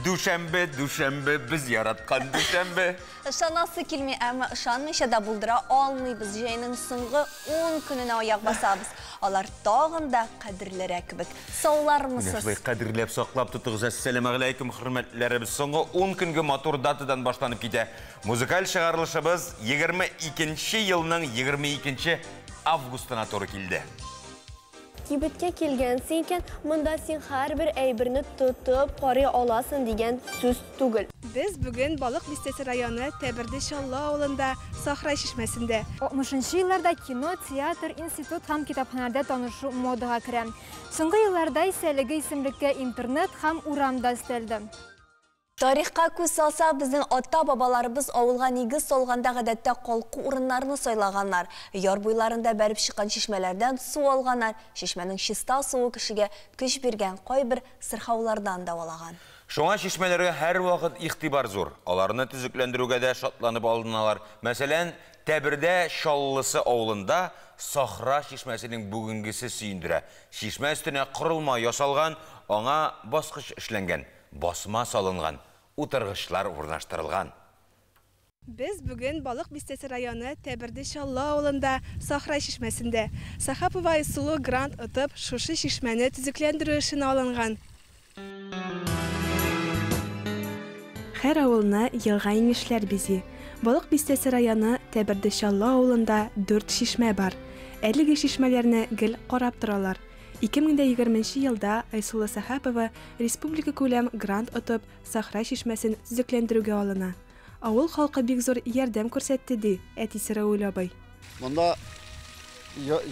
Дүшәмбе, дүшәмбе, без яраткан дүшәмбе. Ышанасы килми, әмма ышанмыйча да булдыра алмыйбыз. Җәйнең соңгы 10 көненә аяк басабыз. Алар тагын да кадерлерәк кебек. Саулармысыз? Менә шулай кадерләп саклап тотыгыз. Әссәламәгаләйкүм, хөрмәтләребез. Соңгы 10 көнге матур датадан башланып китә. Музыкаль чыгарылышыбыз 22 елның 22 августына туры килде. Кибеткә килгәнсең икән, монда син һәрбер әйберне тотып карый аласың дигән сүз түгел. Без бүген Балык Бистәсе районы Тәберде Чаллы авылында, Сахра чишмәсендә. 60 нчы елларда кино, театр, институт һәм китапханәдә танышу модага керә. Соңгы елларда исә әлеге исемлеккә интернет һәм урам да өстәлде. Тарихка күз салсак, безнең ата-бабаларыбыз авылга нигез салганда гадәттә калку урыннарны сайлаганнар. Яр буйларында бәреп чыккан чишмәләрдән су алганнар, чишмәнең чиста суы кешегә көч биргән, кайбер сырхаулардан дәвалаган. Шуңа чишмәләргә һәрвакыт игътибар зур. Аларны төзекләндерүгә дә шатланып алыналар. Мәсәлән, Тәбердә Чаллысы авылында Сахра чишмәсенең бүгенгесе сөендерә. Чишмә өстенә корылма ясалган, аңа баскыч эшләнгән. Басма салынган, утыргычлар урнаштырылган. Без бүген Балык Бистәсе районы Тәберде Чаллы авылында, Сахра чишмәсендә. Сәхапова Айсылу грант отып, шушы чишмәне төзекләндерү эшенә алынган. Һәр авылны елга-инешләр бизи. Балык Бистәсе районы Тәберде Чаллы авылында дүрт чишмә бар. Әлеге чишмәләрне гел карап торалар. 2020 нче елда Айсылу Сәхәпова республикакүләм грант отып, Сахра чишмәсен төзекләндерүгә алына. Авыл халкы бик зур ярдәм күрсәтте, ди әтисе Рауил абый. Монда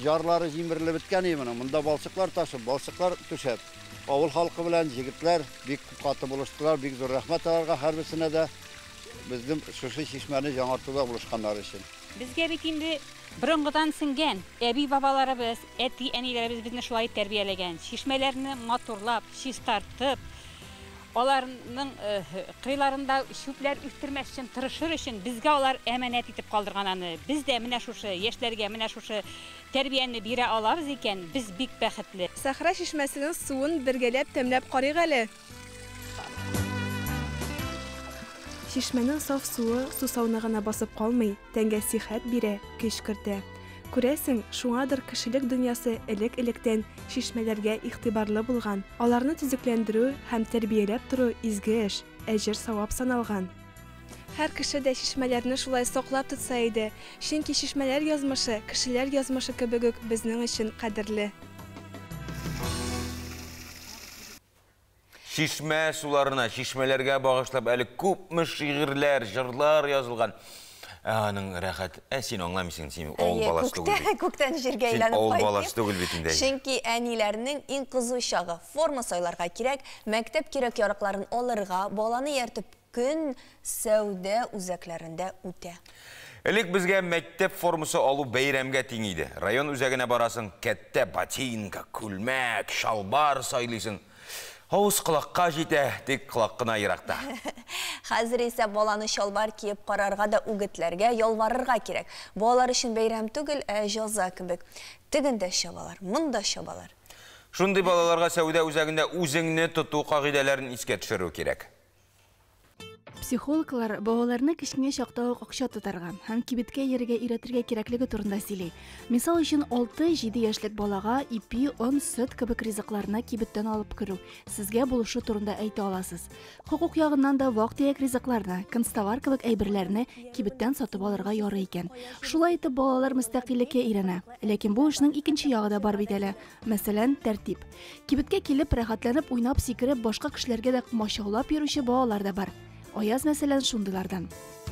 ярлары җимерелеп беткән иде моның. Монда балчыклар ташып, балчыклар түшәп, авыл халкы белән җегетләр бик каты булыштылар. Бик зур рәхмәт аларга һәрберсенә дә безнең шушы чишмәне яңартуда булышканнары өчен. Безгә бит инде Борынгыдан сеңгән, әби-бабаларыбыз, әти-әниләребез безне шулай тәрбияләгән. Чишмәләрне матурлап, чистартып, аларның кырыйларында чүпләр үстермәс өчен тырышыр өчен безгә алар әманәт итеп калдырган аны. Без дә менә шушы яшьләргә менә шушы тәрбияне бирә алабыз икән, без бик бәхетле. Сахра чишмәсенең суын бергәләп тәмләп карыйк әле. Чишмәнең саф суы сусауны гына басып калмый, тәнгә сихәт бирә, көч кертә. Күрәсең, шуңадыр кешелек дөньясы элек-электән чишмәләргә игътибарлы булган, аларны төзекләндерү һәм тәрбияләп тору изге эш, әҗер-савап саналган. Һәр кеше дә чишмәләрне шулай саклап тотса иде, чөнки чишмәләр язмышы, кешеләр язмышы кебек үк безнең өчен кадерле. Чишмә суларына, чишмәләргә багышлап әле күпме шигырьләр, җырлар язылган. Ә аның рәхәт. Ә син аңламыйсың, син авыл баласы түгел бит. Күктән җиргә Син әйләнеп авыл кайтыйк. баласы түгел бит инде. Чөнки әниләрнең иң кызу чагы. Форма сайларга кирәк, мәктәп кирәк-яракларын алырга, баланы ияртеп Көн сәүдә үзәкләрендә үтә. Элек безгә мәктәп формасы алу бәйрәмгә тиң иде. Район үзәгенә барасың, кәттә ботинка, күлмәк, чалбар сайлыйсың. Авыз колакка җитә, тик колак кына еракта. Хәзер исә баланы чалбар киеп карарга да үгетләргә, ялварырга кирәк. Балалар өчен бәйрәм түгел, ә җәза кебек. Тегендә чабалар, монда чабалар. Шундый балаларга сәүдә үзәгендә үзеңне тоту кагыйдәләрен искә төшерү кирәк. Психологлар балаларны кечкенә чакта ук акча тотарга һәм кибеткә йөрергә өйрәтергә кирәклеге турында сөйли. Мисал өчен, 6-7 яшьлек балага ипи, он, сөт кебек ризыкларны кибеттән алып керү, сезгә булышу турында әйтә аласыз. Хокук ягыннан да вак-төяк ризыкларны, канцтовар кебек әйберләрне кибеттән сатып алырга ярый икән. Шулай итеп, балалар мөстәкыйльлеккә өйрәнә. Ләкин бу эшнең икенче ягы да бар бит әле. Мәсәлән, тәртип. Кибеткә килеп, рәхәтләнеп уйнап, сикереп, башка кешеләргә дә комачаулап йөрүче балалар да бар. Аяз, мәсәлән, шундыйлардан.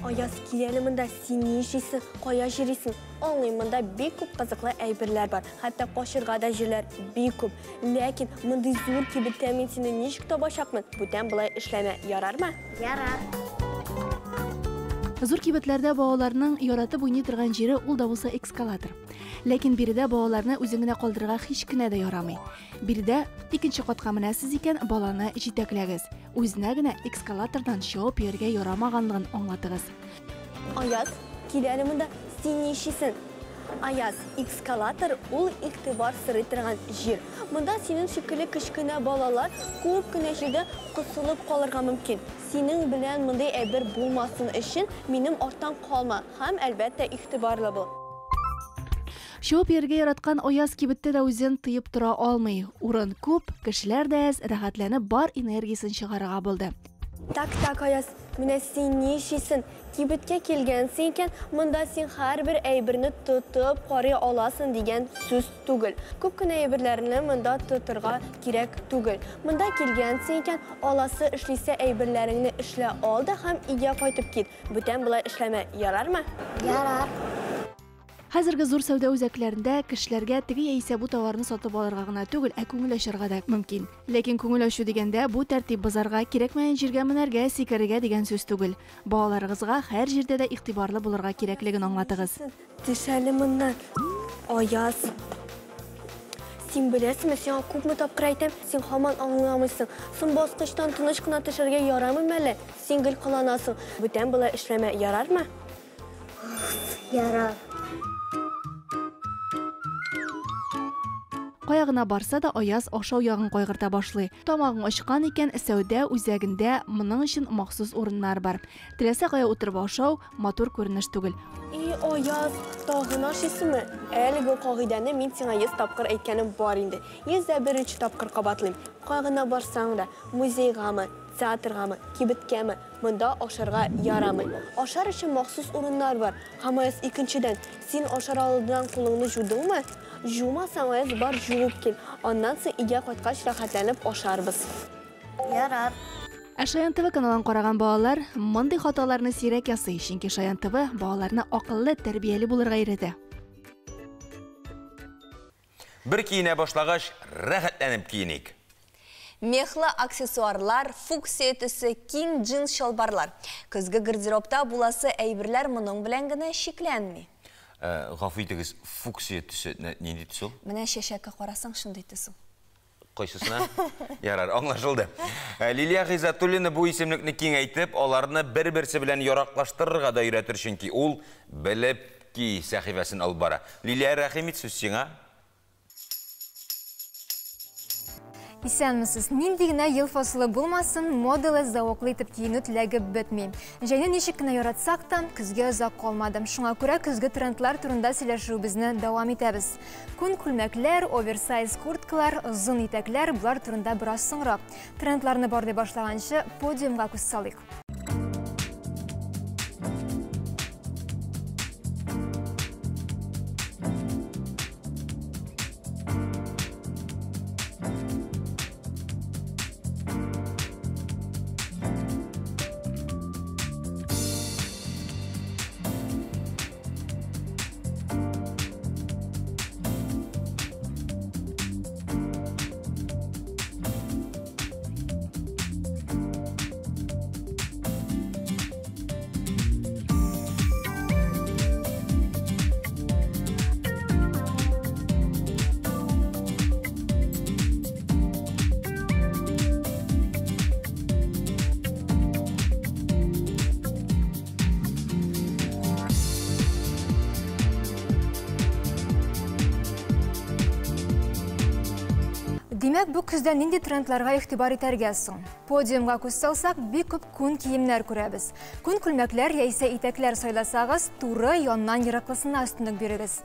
Аяз, кил әле монда, син ни эшлисең, кая йөрисең? Аңлыйм, монда бик күп кызыклы әйберләр бар, хәтта качырга да җирләр бик күп. Ләкин мондый зур кибеттә мин сине ничек табачакмын? Бүтән болай эшләмә, ярармы? Ярар. Зур кибетләрдә балаларның яратып уйный торган җире ул да булса эскалатор. Ләкин биредә балаларны үзен генә калдырырга һич кенә дә ярамый. Биредә икенче катка менәсез икән, баланы җитәкләгез. Үзенә генә эскалатордан чабып йөрергә ярамаганлыгын аңлатыгыз. Аяз, кил әле монда, син ни эшлисең? Аяз, эскалатор ул игътибар сорый торган җир. Монда синең шикелле кечкенә балалар күп кенә җирдә кысылып калырга мөмкин. Синең белән мондый әйбер булмасын өчен минем арттан калма һәм, әлбәттә, игътибарлы бул. Чабып йөрергә яраткан Аяз кибеттә дә үзен тыеп тора алмый. Урын күп, кешеләр дә әз, рәхәтләнеп бар энергиясен чыгарырга булды. Так, так, Аяз, менә син ни эшлисең? Кибеткә килгәнсең икән, монда син һәрбер әйберне тотып карый аласың дигән сүз түгел. Күп кенә әйберләрне монда тотырга кирәк түгел. Монда килгәнсең икән, аласы эшлисе әйберләреңне эшлә ал да һәм өйгә кайтып кит. Бүтән болай эшләмә, ярармы? Ярар. Хәзерге зур сәүдә үзәкләрендә кешеләргә теге яисә бу товарны сатып алырга гына түгел, ә күңел ачарга да мөмкин. Ләкин күңел ачу дигәндә бу тәртип бозарга, кирәкмәгән җиргә менәргә, сикерергә дигән сүз түгел. Балаларыгызга һәр җирдә дә игътибарлы булырга кирәклеген аңлатыгыз. Төш әле моннан, Аяз. Син беләсеңме, сиңа күпме тапкыр әйтәм, син һаман аңламыйсың. Соң баскычтан тыныч кына төшәргә ярамыймы әле? Син гел кыланасың. Бүтән болай эшләмә, ярармы? Ярар. Кая гына барса да, Аяз ашау ягын кайгырта башлый. Тамагың ачкан икән, сәүдә үзәгендә моның өчен махсус урыннар бар. Теләсә кая утырып ашау матур күренеш түгел. И, Аяз, тагын ашыйсыңмы? Әлеге кагыйдәне мин сиңа 100 тапкыр әйткәнем бар инде. 101 тапкыр кабатлыйм. Кая гына барсаң да, музейгамы, театргамы, кибеткәме, монда ашарга ярамый. Ашар өчен махсус урыннар бар. Һәм Аяз, икенчедән, син ашар алдыннан кулыңны жудыңмы? Жумасаң, Аяз, бар жуып кил. Аннан соң өйгә кайткач рәхәтләнеп ашарбыз. Ярар. Ә Шаян ТВ каналын караган балалар мондый хаталарны сирәк ясый, чөнки Шаян ТВ балаларны акыллы, тәрбияле булырга өйрәтә. Бер киенә башлагач, рәхәтләнеп киеник. Мехлы аксессуарлар, фуксия төсе, киң джинс чалбарлар. Көзге гардеробта буласы әйберләр моның белән генә чикләнми. Гафу итегез, фуксия төсе нинди төс ул? Менә чәчәккә карасаң, шундый төс ул. Кайсысына? Ярар, аңлашылды. Лилия Гыйззәтуллина бу исемлекне киңәйтеп, аларны бер-берсе белән яраклаштырырга да өйрәтер, чөнки ул белеп ки сәхифәсен алып бара. Лилия, рәхим ит, сүз сиңа. Исәнмесез. Нинди генә ел фасылы булмасын, модалы зәвыклы итеп киенү теләге бетми. Җәйне ничек кенә яратсак та, көзгә озак калмады. Шуңа күрә көзге трендлар турында сөйләшүебезне дәвам итәбез. Күн күлмәкләр, оверсайз курткалар, озын итәкләр, болар турында бераз соңрак. Трендларны барлый башлаганчы подиумга күз салыйк. Димәк, бу көздә нинди трендларга игътибар итәргә соң? Подиумга күз салсак, бик күп күн киемнәр күрәбез. Күн күлмәкләр яисә итәкләр сайласагыз, туры яннан ераклысына өстенлек бирегез.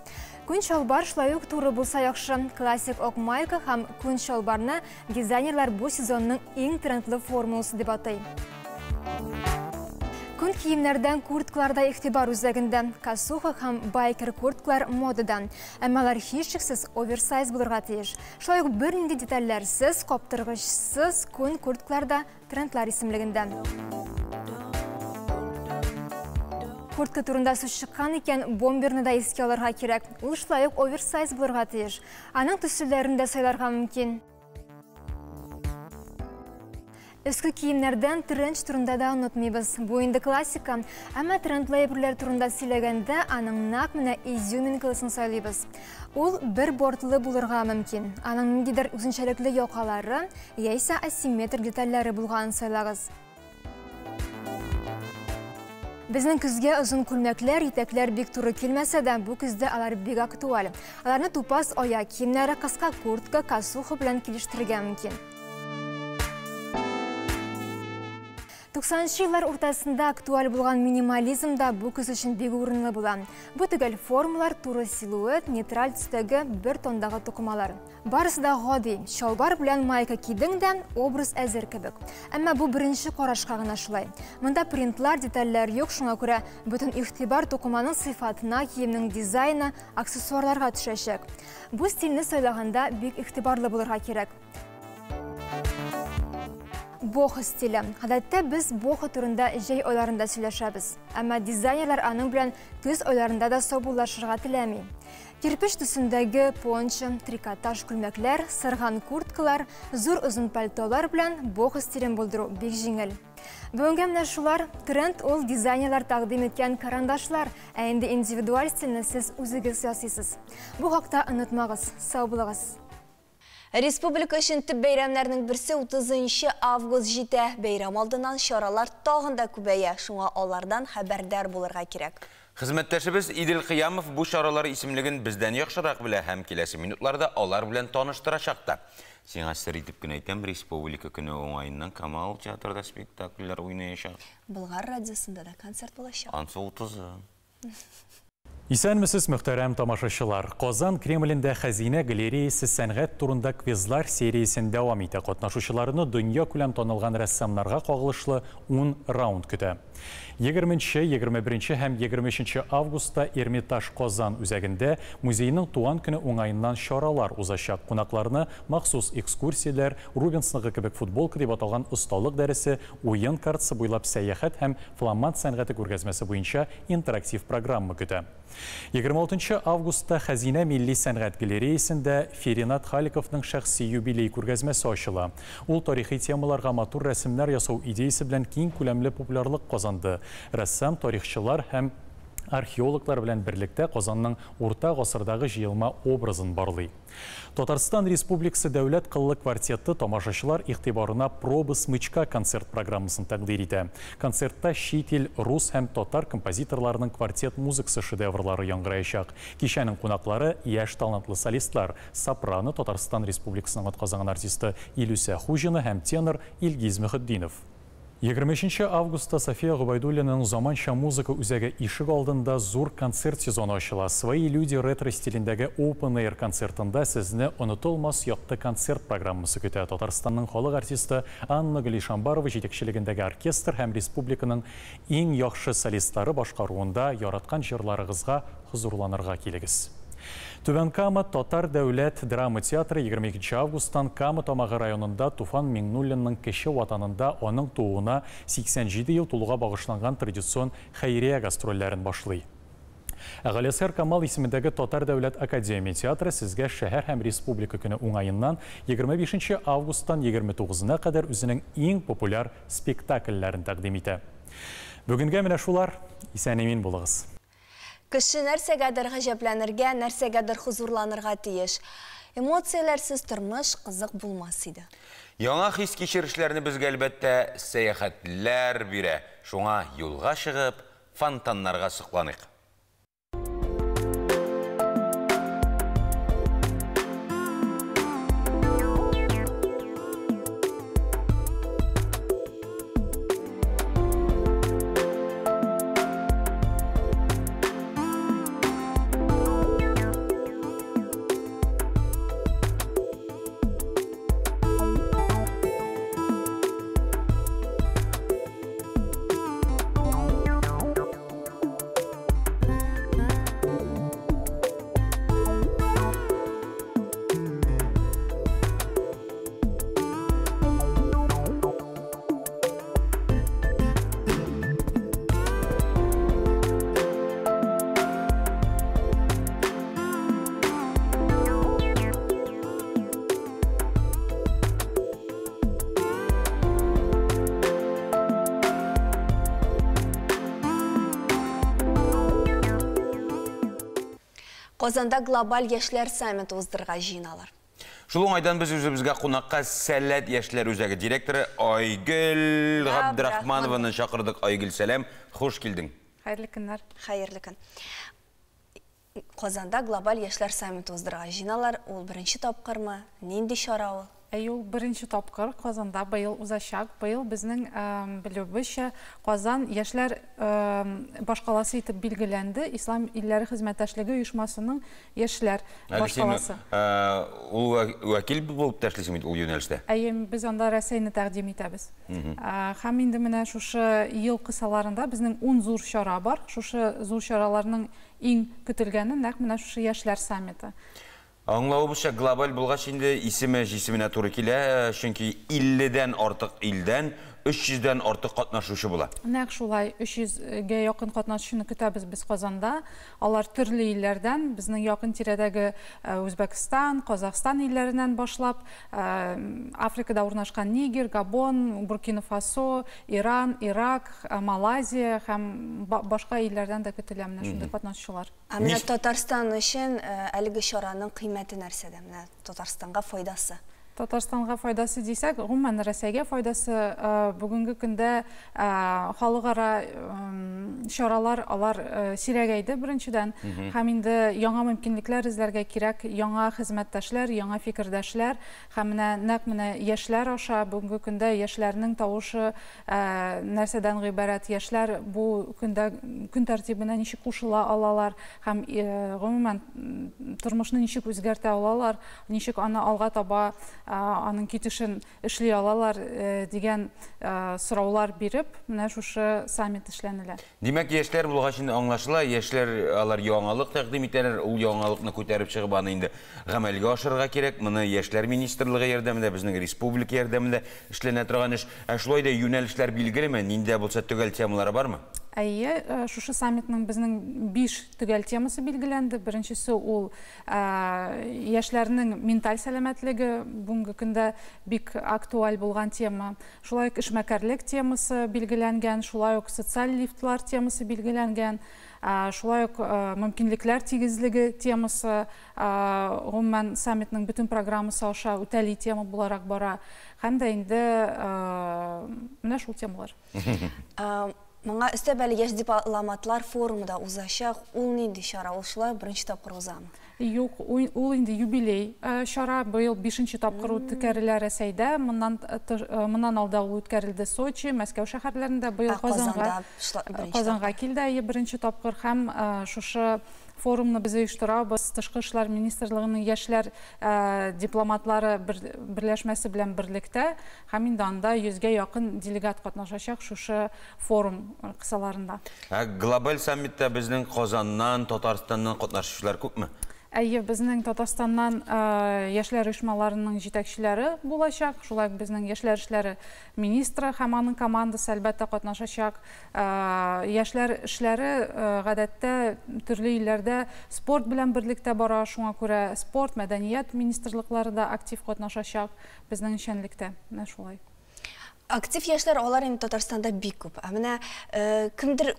Күн чалбар шулай ук туры булса яхшы. Классик ак майка һәм күн чалбарны дизайнерлар бу сезонның иң трендлы формуласы дип атый. Күн киемнәрдән курткаларда игътибар үзәгендә. Косуха һәм байкер курткалар модадан. Әмма алар һичшиксез оверсайз булырга тиеш. Шулай ук бернинди детальләрсез, каптыргычсыз күн курткалар да трендлар исемлегендә. Куртка турында сүз чыккан икән, бомберны да искә алырга кирәк. Ул шулай ук оверсайз булырга тиеш. Аның төсләрен дә сайларга мөмкин. Өске киемнәрдән тренч турында да онытмыйбыз. Бу инде классика. Әмма трендлы әйберләр турында сөйләгәндә, аның нәкъ менә изюминкалысын сайлыйбыз. Ул бер бортлы булырга мөмкин. Аның ниндидер үзенчәлекле якалары яисә асимметрик детальләре булганын сайлагыз. Безнең көзгә озын күлмәкләр, итәкләр бик туры килмәсә дә, бу көздә алар бик актуаль. Аларны тупас аяк киемнәре, кыска куртка, косуха белән килештерергә мөмкин. 90нчы еллар уртасында актуаль булган минимализм да бу көз өчен бик урынлы була. Бу төгәл формалар, туры силуэт, нейтраль төстәге бер тондагы тукымалар. Барысы да гади, чалбар белән майка кидең дә, образ әзер кебек. Әмма бу беренче карашка гына шулай. Монда принтлар, детальләр юк, шуңа күрә бөтен игътибар тукыманың сыйфатына, киемнең дизайны, аксессуарларга төшәчәк. Бу стильне сайлаганда бик игътибарлы булырга кирәк. Бохо стиле. Гадәттә без бохо турында җәй айларында сөйләшәбез. Әмма дизайнерлар аның белән көз айларында да саубуллашырга теләми. Кирпеч төсендәге пончо, трикотаж күлмәкләр, сырган курткалар, зур озын пальтолар белән бохо стилен булдыру бик җиңел. Бүгенгә менә шулар. Тренд ул дизайнерлар тәкъдим иткән карандашлар, ә инде индивидуаль стильне сез үзегез ясыйсыз. Бу хакта онытмагыз. Сау булыгыз. Республика өчен төп бәйрәмнәрнең берсе 30 август җитә. Бәйрәм алдыннан чаралар тагын да күбәя, шуңа алардан хәбәрдар булырга кирәк. Хезмәттәшебез Идел Кыямов бу чаралар исемлеген бездән яхшырак белә һәм киләсе минутларда алар белән таныштырачак та. Сиңа сер итеп кенә әйтәм, Республика көне уңаеннан Камал театрда спектакльләр уйнаячак. Болгар радиосында да концерт булачак. Ансы 30-ы. Исәнмесез, мөхтәрәм тамашачылар. Казан Кремлендә Хәзинә галереясы сәнгать турында квизлар сериясен дәвам итә. Катнашучыларны дөнья күләм танылган рәссамнарга кагылышлы 10 раунд көтә. 20, 21 һәм 23 августта Эрмитаж Казан үзәгендә музейның туган көне уңаеннан чаралар узачак. Кунакларны махсус экскурсияләр, Рубенсныкы кебек футболка дип аталган осталык дәресе, уен картасы буйлап сәяхәт һәм фламанд сәнгате күргәзмәсе буенча интерактив программа көтә. 26 августта Хәзинә милли сәнгать галереясендә Феринат Халиковның шәхси юбилей күргәзмәсе ачыла. Ул тарихи темаларга матур рәсемнәр ясау идеясы белән киң күләмле популярлык казанды. Рәссам, тарихчылар һәм археологлар белән берлектә Казанның урта гасырдагы җыелма образын барлый. Татарстан Республикасы дәүләт кыллы квартеты тамашачылар игътибарына «Проба смычка» концерт программасын тәкъдир итә. Концертта чит ил, рус һәм татар композиторларының квартет музыкасы шедеврлары яңгыраячак. Кичәнең кунаклары яшь талантлы солистлар, сопрано Татарстан Республикасының атказанган артисты Илүсә Хуҗина һәм тенор Илгиз Мөхетдинов. 23 августта София Губайдуллинаның заманча музыка үзәге ишек алдында зур концерт сезоны ачыла. Свои люди ретро стилендәге Open Air концертында сезне онытылмас якты концерт программасы көтә. Татарстанның халык артисты Анна Галишамбарова җитәкчелегендәге оркестр һәм республиканың иң яхшы солистлары башкаруында яраткан җырларыгызга хозурланырга килегез. Түбән Кама Татар дәүләт драма театры 22 августтан Кама Тамагы районында Туфан Миңнуллинның кече ватанында аның тууына 87 ел тулуга багышланган традицион хәйрия гастрольләрен башлый. Ә Галиәсгар Камал исемендәге Татар дәүләт академия театры сезгә шәһәр һәм республика көне уңаеннан 25 августтан 29-на кадәр үзенең иң популяр спектакльләрен тәкъдим итә. Бүгенгә менә шулар. Исән-имин булыгыз. Кеше нәрсәгәдер гаҗәпләнергә, нәрсәгәдер хозурланырга тиеш. Эмоцияләрсез тормыш кызык булмас иде. Яңа хис-кичерешләрне безгә әлбәттә сәяхәтләр бирә. Шуңа юлга чыгып, фонтаннарга сокланыйк. Казанда глобаль яшьләр саммиты уздырырга җыеналар. Шул уңайдан без үзебезгә кунакка Сәләт яшьләр үзәге директоры Айгөл Габдрахманованы чакырдык. Айгөл, сәлам, хуш килдең. Хәерле көннәр. Хәерле көн. Казанда глобаль яшьләр саммиты уздырырга җыеналар. Ул беренче тапкырмы? Нинди чара ул? Әйе, ул беренче тапкыр Казанда быел узачак. Быел безнең, белүебезчә, Казан яшьләр башкаласы итеп билгеләнде. Ислам илләре хезмәттәшлеге оешмасының яшьләр башкаласы. Ул вәкил булып та эшлисең бит ул юнәлештә. Әйе, без анда Рәсәйне тәкъдим итәбез. Һәм инде менә шушы ел кысаларында безнең 10 зур чара бар. Шушы зур чараларның иң көтелгәне нәкъ менә шушы яшьләр саммиты. Аңлавыбызча, глобаль булгач инде исеме җисеменә туры килә, чөнки 50-дән артык илдән 300-дән артык катнашучы була. Нәкъ шулай, 300-гә якын катнашучыны көтәбез без Казанда. Алар төрле илләрдән, безнең якын тирәдәге Үзбәкстан, Казахстан илләреннән башлап, Африкада урнашкан Нигер, Габон, Буркина-Фасо, Иран, Ирак, Малайзия һәм башка илләрдән дә көтелә менә шундый катнашучылар. Ә менә Татарстан өчен әлеге чараның кыйммәте нәрсәдә? Менә Татарстанга файдасы. Татарстанга файдасы дисәк, гомумән Рәсәйгә файдасы. Бүгенге көндә халыкара чаралар алар сирәгәйде беренчедән, һәм инде яңа мөмкинлекләр эзләргә кирәк, яңа хезмәттәшләр, яңа фикердәшләр һәм менә нәкъ менә яшьләр аша бүгенге көндә яшьләрнең тавышы нәрсәдән гыйбарәт, яшьләр бу көндә көн тәртибенә ничек кушыла алалар һәм гомумән тормышны ничек үзгәртә алалар, ничек аны алга таба аның китешен эшли алалар дигән сораулар биреп, менә шушы саммит эшләнелә. Димәк, яшьләр булгач инде аңлашыла, яшьләр алар яңалык тәкъдим итәләр, ул яңалыкны күтәреп чыгып аны инде гамәлгә ашырырга кирәк. Моны яшьләр министрлыгы ярдәмендә, безнең республика ярдәмендә эшләнә торган эш. Ә шулай да юнәлешләр билгелеме? Нинди булса төгәл темалары бармы? Әйе, шушы саммитның безнең 5 төгәл темасы билгеләнде. Беренчесе ул яшьләрнең менталь сәламәтлеге, бүгенге көндә бик актуаль булган тема. Шулай ук эшмәкәрлек темасы билгеләнгән, шулай ук социаль лифтлар темасы билгеләнгән, шулай ук мөмкинлекләр тигезлеге темасы, гомумән саммитның бөтен программасы аша үтәли тема буларак бара. Һәм дә инде менә шул темалар. Моңа өстәп әле яшь дипломатлар форумы да узачак. Ул нинди чара? Ул шулай беренче тапкыр узамы? Юк, ул инде юбилей чара. Быел 5-нче тапкыр үткәрелә Рәсәйдә. Моннан алда ул үткәрелде Сочи, Мәскәү шәһәрләрендә. Быел Казанга килде беренче тапкыр. Һәм шушы форумны без оештырабыз. Тышкы эшләр министрлыгының яшьләр дипломатлары берләшмәсе белән берлектә. Һәм инде анда 100-гә якын делегат катнашачак шушы форум кысаларында. Ә глобаль саммитта безнең Казаннан, Татарстаннан катнашучылар күпме? Әйе, безнең Татарстаннан яшьләр оешмаларының җитәкчеләре булачак. Шулай ук безнең яшьләр эшләре министры һәм аның командасы әлбәттә катнашачак. Яшьләр эшләре гадәттә төрле илләрдә спорт белән берлектә бара, шуңа күрә спорт, мәдәният министрлыклары да актив катнашачак безнең эшчәнлектә. Менә шулай. Актив яшьләр алар инде Татарстанда бик күп. Ә менә кемдер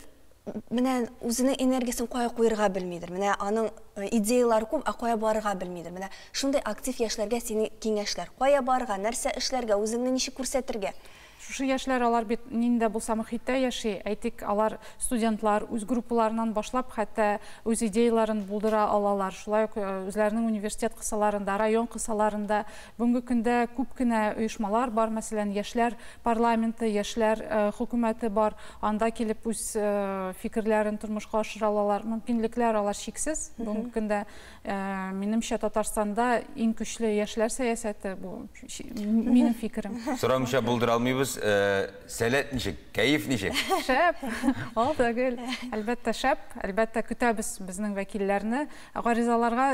менә үзенең энергиясен кая куярга белмидер. Менә аның идеялары күп, ә кая барырга белмидер. Менә шундый актив яшьләргә синең киңәшләр. Кая барырга, нәрсә эшләргә, үзеңне ничек күрсәтергә? Шушы яшьләр алар бит нинди булса мөхиттә яши. Әйтик, алар студентлар үз группаларыннан башлап хәтта үз идеяларын булдыра алалар. Шулай ук үзләренең университет кысаларында, район кысаларында бүгенге көндә күп кенә оешмалар бар. Мәсәлән, яшьләр парламенты, яшьләр хөкүмәте бар. Анда килеп үз фикерләрен тормышка ашыра алалар. Мөмкинлекләр алар чиксез. Бүгенге көндә минемчә Татарстанда иң көчле яшьләр сәясәте бу минем фикерем. Сорамыйча булдыра алмыйбыз. Сәләт ничек, кәеф ничек? Шәп, ал түгел. Әлбәттә шәп, әлбәттә көтәбез безнең вәкилләрне. Гаризаларга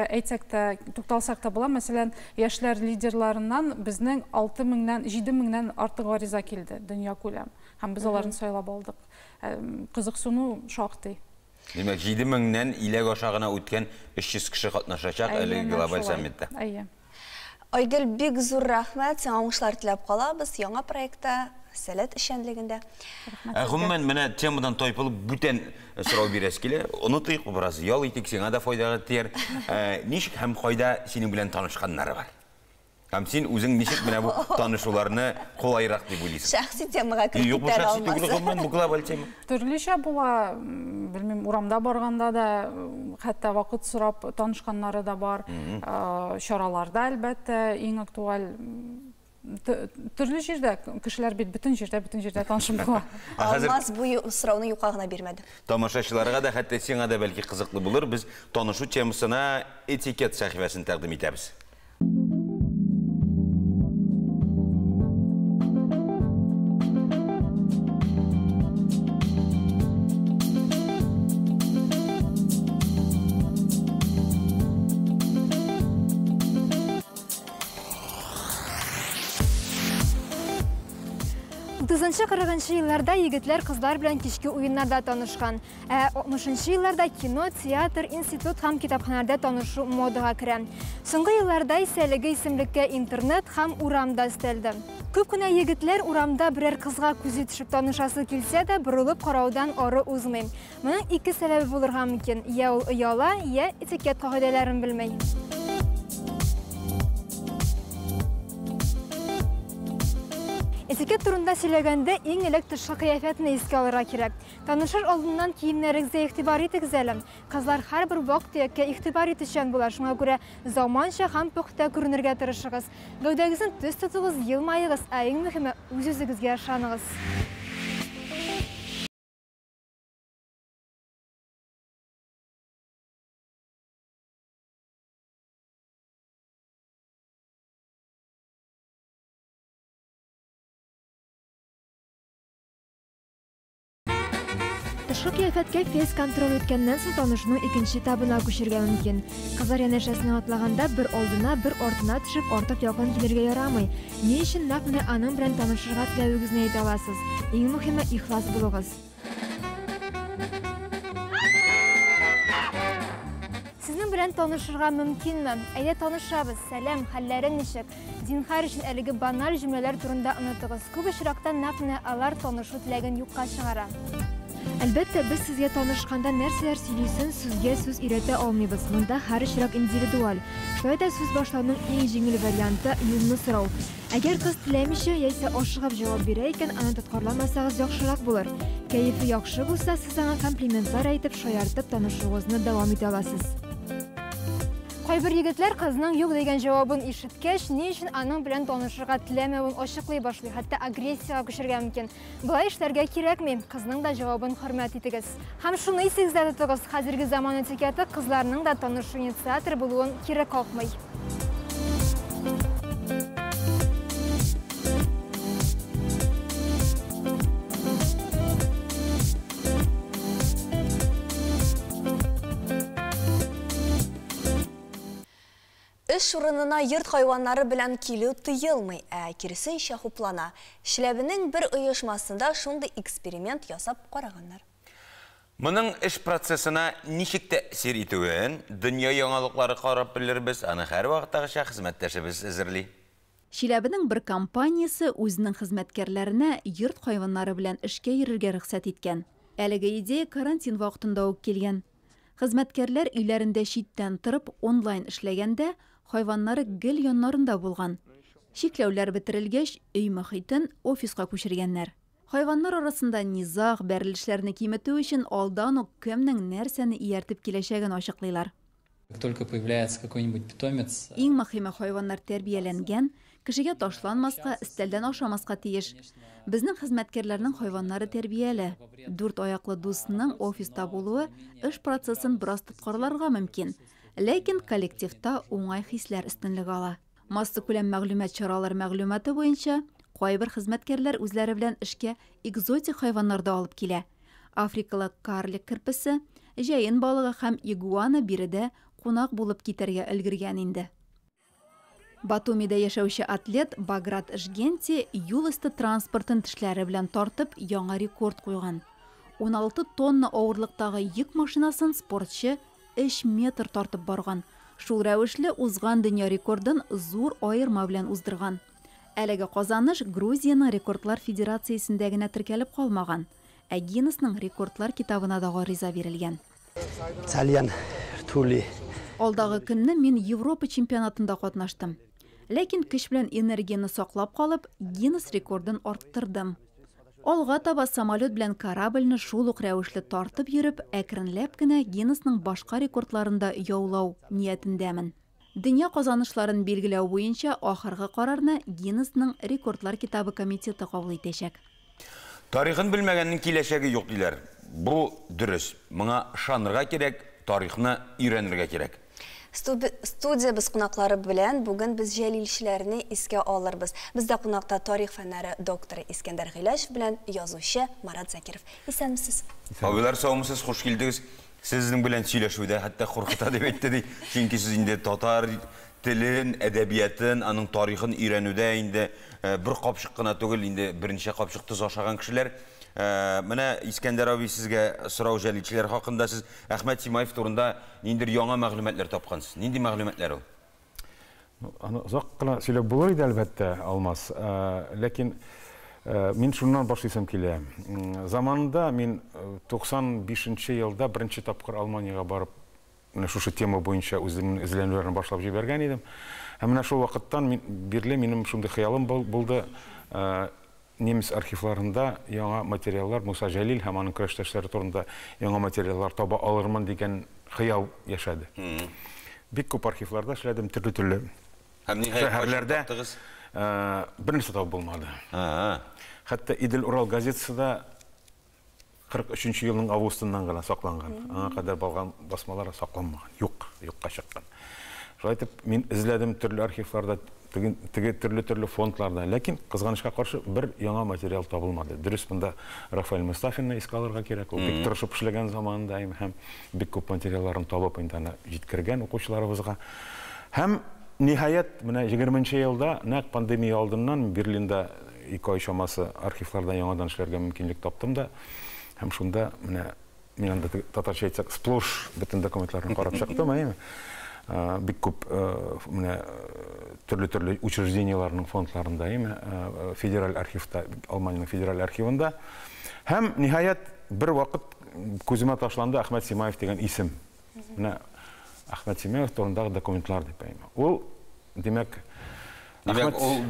әйтсәк тә, тукталсак та була. Мәсәлән, яшьләр лидерларыннан безнең 6 меңнән, 7 меңнән артык гариза килде дөнья күләм. Һәм без аларны сайлап алдык. Кызыксыну шактый. Димәк, 7 меңнән иләк аша гына үткән 300 кеше катнашачак әлеге глобаль саммитта. Әйе. Айгөл, бик зур рәхмәт, сиңа уңышлар теләп калабыз яңа проектта, Сәләт эшчәнлегендә. Ә гомумән, менә темадан тайпылып бүтән сорау бирәсе килә. Онытыйк, бераз ял итик, сиңа да файдага тияр. Ничек һәм кайда синең белән танышканнары бар? Һәм син үзең ничек менә бу танышуларны кулайрак дип уйлыйсың? Шәхси темага кереп Юк, бу китәр шәхси түгел, Алмаз. гомумән, бу глобаль тема. Төрлечә була, белмим, урамда барганда да, хәтта вакыт сорап танышканнары да бар. Чараларда, әлбәттә, иң актуаль төрле җирдә кешеләр бит бөтен җирдә, бөтен җирдә танышып була. Алмаз бу сорауны юкка гына бирмәде. Тамашачыларга да, хәтта сиңа да бәлки кызыклы булыр. Без танышу темасына этикет сәхифәсен тәкъдим итәбез. Утызынчы, кырыгынчы елларда егетләр кызлар белән кичке уеннарда танышкан. Ә алтмышынчы елларда кино, театр, институт һәм китапханәләрдә танышу модага керә. Соңгы елларда исә әлеге исемлеккә интернет һәм урам да өстәлде. Күп кенә егетләр урамда берәр кызга күзе төшеп танышасы килсә дә, борылып караудан ары узмый. Моның ике сәбәбе булырга мөмкин. Я ул ояла, я этикет кагыйдәләрен белми. Этикет турында сөйләгәндә иң элек тышкы кыяфәтне искә алырга кирәк. Танышыр алдыннан киемнәрегезгә игътибар итегез әле. Кызлар һәрбер вак-төяккә игътибар итүчән була, шуңа күрә заманча һәм пөхтә күренергә тырышыгыз. Гәүдәгезне төз тотыгыз, елмаегыз, ә иң мөһиме үз-үзегезгә ышаныгыз. Тышкы кыяфәткә фейс-контроль үткәннән соң танышуның икенче этабына күчәргә мөмкин. Кызлар янәшәсенә атлаганда бер алдына, бер артына төшеп, артык якын килергә ярамый. Ни өчен нәкъ менә аның белән танышырга теләвегезне әйтә аласыз. Иң мөһиме ихлас булыгыз. Сезнең белән танышырга мөмкинме? Әйдә танышабыз. Сәлам, хәлләрең ничек? Зинһар өчен әлеге баналь җөмләләр турында онытыгыз. Күп очракта нәкъ менә алар танышу теләген юкка чыгара. Әлбәттә, без сезгә танышканда нәрсәләр сөйлисен сүзгә сүз өйрәтә алмыйбыз. Монда һәр очрак индивидуаль. Шулай да сүз башлауның иң җиңел варианты юлны сорау. Әгәр кыз теләмичә яисә ашыгып җавап бирә икән, аны тоткарламасагыз яхшырак булыр. Кәефе яхшы булса, сез аңа комплиментлар әйтеп, шаяртып танышуыгызны дәвам итә аласыз. Кайбер егетләр кызның юк дигән җавабын ишеткәч, ни өчен аның белән танышырга теләмәвен ачыклый башлый, хәтта агрессиягә күчәргә мөмкин. Болай эшләргә кирәкми, кызның да җавабын хөрмәт итегез. Һәм шуны исегездә тотыгыз, хәзерге заман этикеты кызларның да танышу инициаторы булуын кире какмый. Эш урынына йорт хайваннары белән килү тыелмый, ә киресенчә хуплана. Чиләбенең бер оешмасында шундый эксперимент ясап караганнар. Моның эш процессына ничек тәэсир итүен дөнья яңалыклары карап белербез, аны һәрвакыттагыча хезмәттәшебез әзерли. Чиләбенең бер компаниясе үзенең хезмәткәрләренә йорт хайваннары белән эшкә йөрергә рөхсәт иткән. Әлеге идея карантин вакытында ук килгән. Хезмәткәрләр өйләрендә читтән торып онлайн эшләгәндә хайваннары гел яннарында булган. Чикләүләр бетерелгәч, өй мөхитен офиска күчергәннәр. Хайваннар арасында низаг, бәрелешләрне киметү өчен алдан ук кемнең нәрсәне ияртеп киләчәген ачыклыйлар. Как только появляется какой-нибудь питомец, Иң мөһиме хайваннар тәрбияләнгән, кешегә ташланмаска, өстәлдән ашамаска тиеш. Безнең хезмәткәрләрнең хайваннары тәрбияле. Дүрт аяклы дусның офиста булуы эш процессын бераз тоткарларга мөмкин. Ләкин коллективта уңай хисләр өстенлек ала. Массакүләм мәгълүмат чаралары мәгълүматы буенча кайбер хезмәткәрләр үзләре белән эшкә экзотик хайваннар да алып килә. Африкалы карлик керпесе, җәен балыгы һәм игуана биредә кунак булып китәргә өлгергән инде. Батумида яшәүче атлет Баграт Жгенти юл өсте транспортын тешләре белән тартып яңа рекорд куйган. 16 тонна авырлыктагы йөк машинасын спортчы 3 метр тартып барган. Шул рәвешле узган дөнья рекордын зур аерма белән уздырган. Әлеге казаныш Грузиянең рекордлар федерациясендә генә теркәлеп калмаган, ә Гиннесның рекордлар китабына да гариза бирелгән. Ძალიან რთული. Алдагы көнне мин Европа чемпионатында катнаштым. Ләкин көч белән энергияне саклап калып, Гиннес рекордын арттырдым. Алга таба самолет белән корабльне шул ук рәвешле тартып йөреп, әкренләп кенә Гиннесның башка рекордларын да яулау ниятендәмен. Дөнья казанышларын билгеләү буенча ахыргы карарны Гиннесның рекордлар китабы комитеты кабул итәчәк. Тарихын белмәгәннең киләчәге юк диләр. Бу дөрес. Моңа ышанырга кирәк, тарихны өйрәнергә кирәк. Студиябез кунаклары белән бүген без җәлилчеләрне искә алырбыз. Бездә кунакта тарих фәннәре докторы Искәндәр Гыйләҗев белән язучы Марат Закиров. Исәнмесез. Абыйлар, саумысыз, хуш килдегез. Сезнең белән сөйләшү дә хәтта куркыта дип әйтте ди. Чөнки сез инде татар телен, әдәбиятын, аның тарихын өйрәнүдә инде бер капчык кына түгел, инде берничә капчык тоз ашаган кешеләр. Менә Искәндәр абый, сезгә сорау җәлилчеләр хакында. Сез Әхмәт Симаев турында ниндидер яңа мәгълүматлар тапкансыз. Нинди мәгълүматлар ул? Аны озак кына сөйләп булыр иде, әлбәттә, Алмаз. Ләкин мин шуннан башлыйсым килә. Заманында мин 95 елда беренче тапкыр Алманиягә барып, менә шушы тема буенча үземнең эзләнүләрне башлап җибәргән идем. Һәм менә шул вакыттан бирле минем шундый хыялым булды. Немец архивларында яңа материаллар, Муса Җәлил һәм аның көрәштәшләре турында яңа материаллар таба алырмын дигән хыял яшәде. Бик күп архивларда эшләдем, төрле-төрле шәһәрләрдә. Бернәрсә табып булмады. Хәтта Идел-Урал газетасы да 43 елның августыннан гына сакланган. Аңа кадәр булган басмалар сакланмаган, юк, юкка чыккан. Шулай итеп, мин эзләдем төрле архивларда, теге төрле-төрле фондларда, ләкин кызганычка каршы бер яңа материал табылмады. Дөрес, монда Рафаэль Мустафинны искә алырга кирәк, ул бик тырышып эшләгән заманында һәм бик күп материалларын табып инде аны җиткергән укучыларыбызга. Һәм ниһаять, менә 20 елда, нәкъ пандемия алдыннан Берлинда 2 ай чамасы архивларда яңадан эшләргә мөмкинлек таптым да. Һәм шунда менә мин анда татарча әйтсәк, сплош бөтен документларны карап чыктым, әйеме? Бик күп менә төрле-төрле учреждениеләрнең фондларында, әйеме? Федераль архивта, Алманиянең федераль архивында. Һәм ниһаять бер вакыт күземә ташланды Әхмәт Симаев дигән исем. Менә Әхмәт Симаев турындагы документлар дип, әйеме? Ул, димәк, Димәк, ул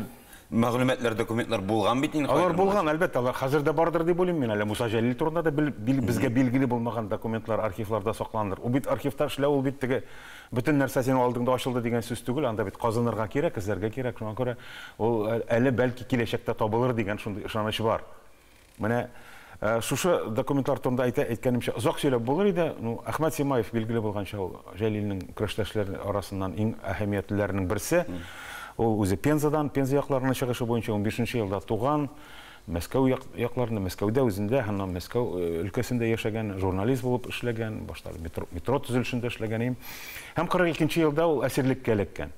мәгълүматлар, документлар булган бит инде. Алар булган, әлбәттә, алар хәзер дә бардыр дип уйлыйм мин. Әле Муса Җәлил турында да безгә билгеле булмаган документлар архивларда сакланыр. Ул бит архивта эшләү, ул бит теге бөтен нәрсә синең алдыңда ачылды дигән сүз түгел, анда бит казынырга кирәк, эзләргә кирәк. Шуңа күрә ул әле бәлки киләчәктә табылыр дигән шундый ышаныч бар. Менә шушы документлар турында әйткәнемчә озак сөйләп булыр иде. Ну, Әхмәт Симаев билгеле булганча ул Җәлилнең көрәштәшләре арасыннан иң әһәмиятлеләренең берсе. Ул үзе Пензадан, Пенза якларына чыгышы буенча 15 елда туган, Мәскәү якларында, Мәскәүдә үзендә һәм Мәскәү өлкәсендә яшәгән, журналист булып эшләгән, башта метро төзелешендә эшләгән. Һәм 42 елда ул әсирлеккә эләккән.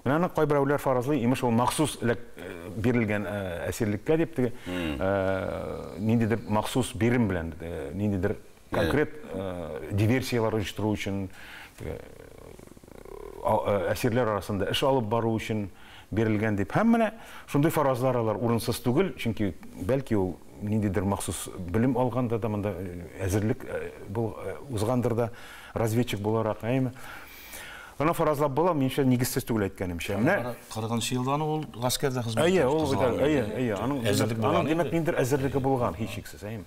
Менә аны кайберәүләр фаразлый, имеш ул махсус бирелгән әсирлеккә дип, теге ниндидер махсус бирем белән, ниндидер конкрет диверсияләр оештыру өчен, әсирләр арасында эш алып бару өчен бирелгән дип. Һәм менә шундый фаразлар алар урынсыз түгел, чөнки бәлки ул ниндидер махсус белем алганда да монда әзерлек узгандыр да, разведчик буларак, әйеме? Аны фаразлап була, минемчә нигезсез түгел әйткәнемчә. Менә 40 елдан ул гаскәрдә хезмәт итте. Әйе, ул әйе, әйе, аның димәк ниндидер әзерлеге булган, һичшиксез, әйеме?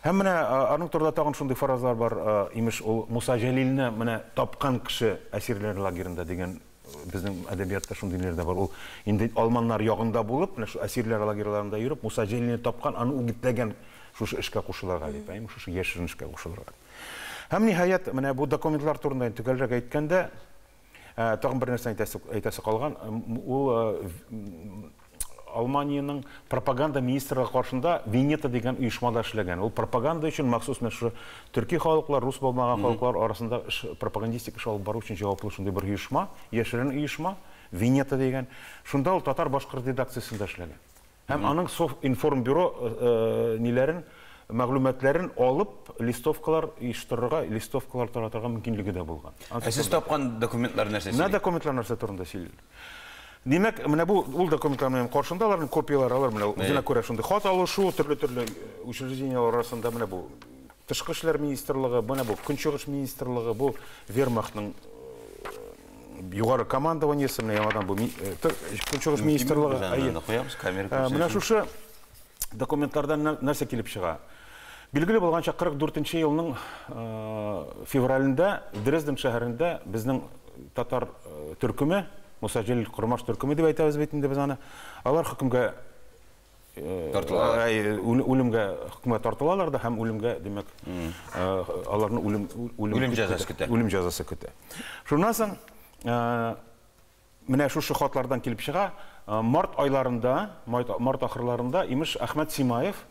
Һәм менә аның турында тагын шундый фаразлар бар, имеш ул Муса Җәлилне менә тапкан кеше әсирләр лагерында дигән безнең әдәбиятта шундый ниләр дә бар. Ул инде алманнар ягында булып, менә шу әсирләр лагерьларында йөреп, Муса Җәлилне тапкан, аны үгетләгән шушы эшкә кушылырга дип, әйеме, шушы яшерен эшкә кушылырга. Һәм ниһаять, менә бу документлар турында төгәлрәк әйткәндә, тагын бер нәрсә әйтәсе калган, ул Алманиянең пропаганда министрлыгы каршында Венета дигән оешмада эшләгән. Ул пропаганда өчен махсус менә шушы төрки халыклар, рус булмаган халыклар арасында пропагандистик эш алып бару өчен җаваплы шундый бер оешма, яшерен оешма, Венета дигән. Шунда ул татар-башкорт редакциясендә эшләгән. Һәм аның Совинформбюро ниләрен, мәгълүматларын алып, листовкалар оештырырга, листовкалар таратырга мөмкинлеге дә булган. Ә сез тапкан документлар нәрсә сөйли? Менә документлар нәрсә турында сөйли. Димәк, менә бу ул документлар минем каршымда, аларның копияләре, алар менә үзенә күрә шундый хат алышу, төрле-төрле учреждениеләр арасында менә бу Тышкы эшләр министрлыгы, менә бу Көнчыгыш министрлыгы, бу Вермахтның югары командованиесе, менә яңадан бу Көнчыгыш министрлыгы. Менә шушы документлардан нәрсә килеп чыга? Билгеле булганча, 44 елның февралендә Дрезден шәһәрендә безнең татар төркеме, Муса Җәлил Кормаш төркеме дип әйтәбез бит инде без аны, алар хөкемгә тартылалар. Үлемгә хөкемгә тартылалар да һәм үлемгә, димәк, аларны үлем җәзасы көтә. Үлем җәзасы көтә. Шуннан соң менә шушы хатлардан килеп чыга, март айларында, март ахырларында имеш Әхмәт Симаев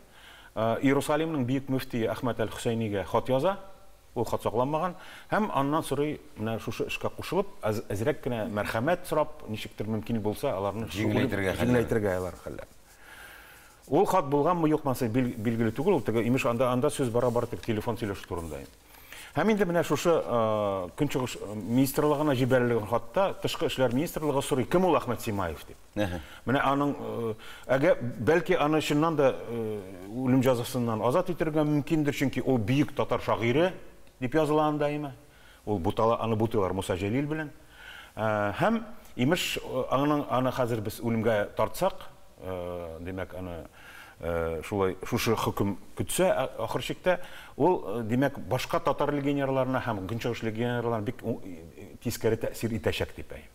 Иерусалимның бөек мөфтие Әхмәт әл-Хөсәйнигә хат яза. Ул хат сакланмаган һәм аннан сорый, менә шушы эшкә кушылып, әзрәк кенә мәрхәмәт сорап, ничектер мөмкин булса, аларны җиңеләйтергә алар хәлләр. Ул хат булганмы, юкмы, билгеле түгел, ул теге имеш анда сүз бара бары тик телефон сөйләшү турында. Һәм инде менә шушы Көнчыгыш министрлыгына җибәрелгән хатта Тышкы эшләр министрлыгы сорый, кем ул Әхмәт Симаев дип. Менә аның әгәр бәлки аны чыннан да үлем җәзасыннан азат итәргә мөмкиндер, чөнки ул бөек татар шагыйре дип языла анда име. Ул бутала, аны бутыйлар Муса Җәлил белән. Һәм имеш аның аны хәзер без үлемгә тартсак, димәк, аны шулай шушы хөкем көтсә ахыр чиктә, ул димәк башка татар легионерларына һәм көнчыгыш легионерларына бик тискәре тәэсир итәчәк дип әйтә.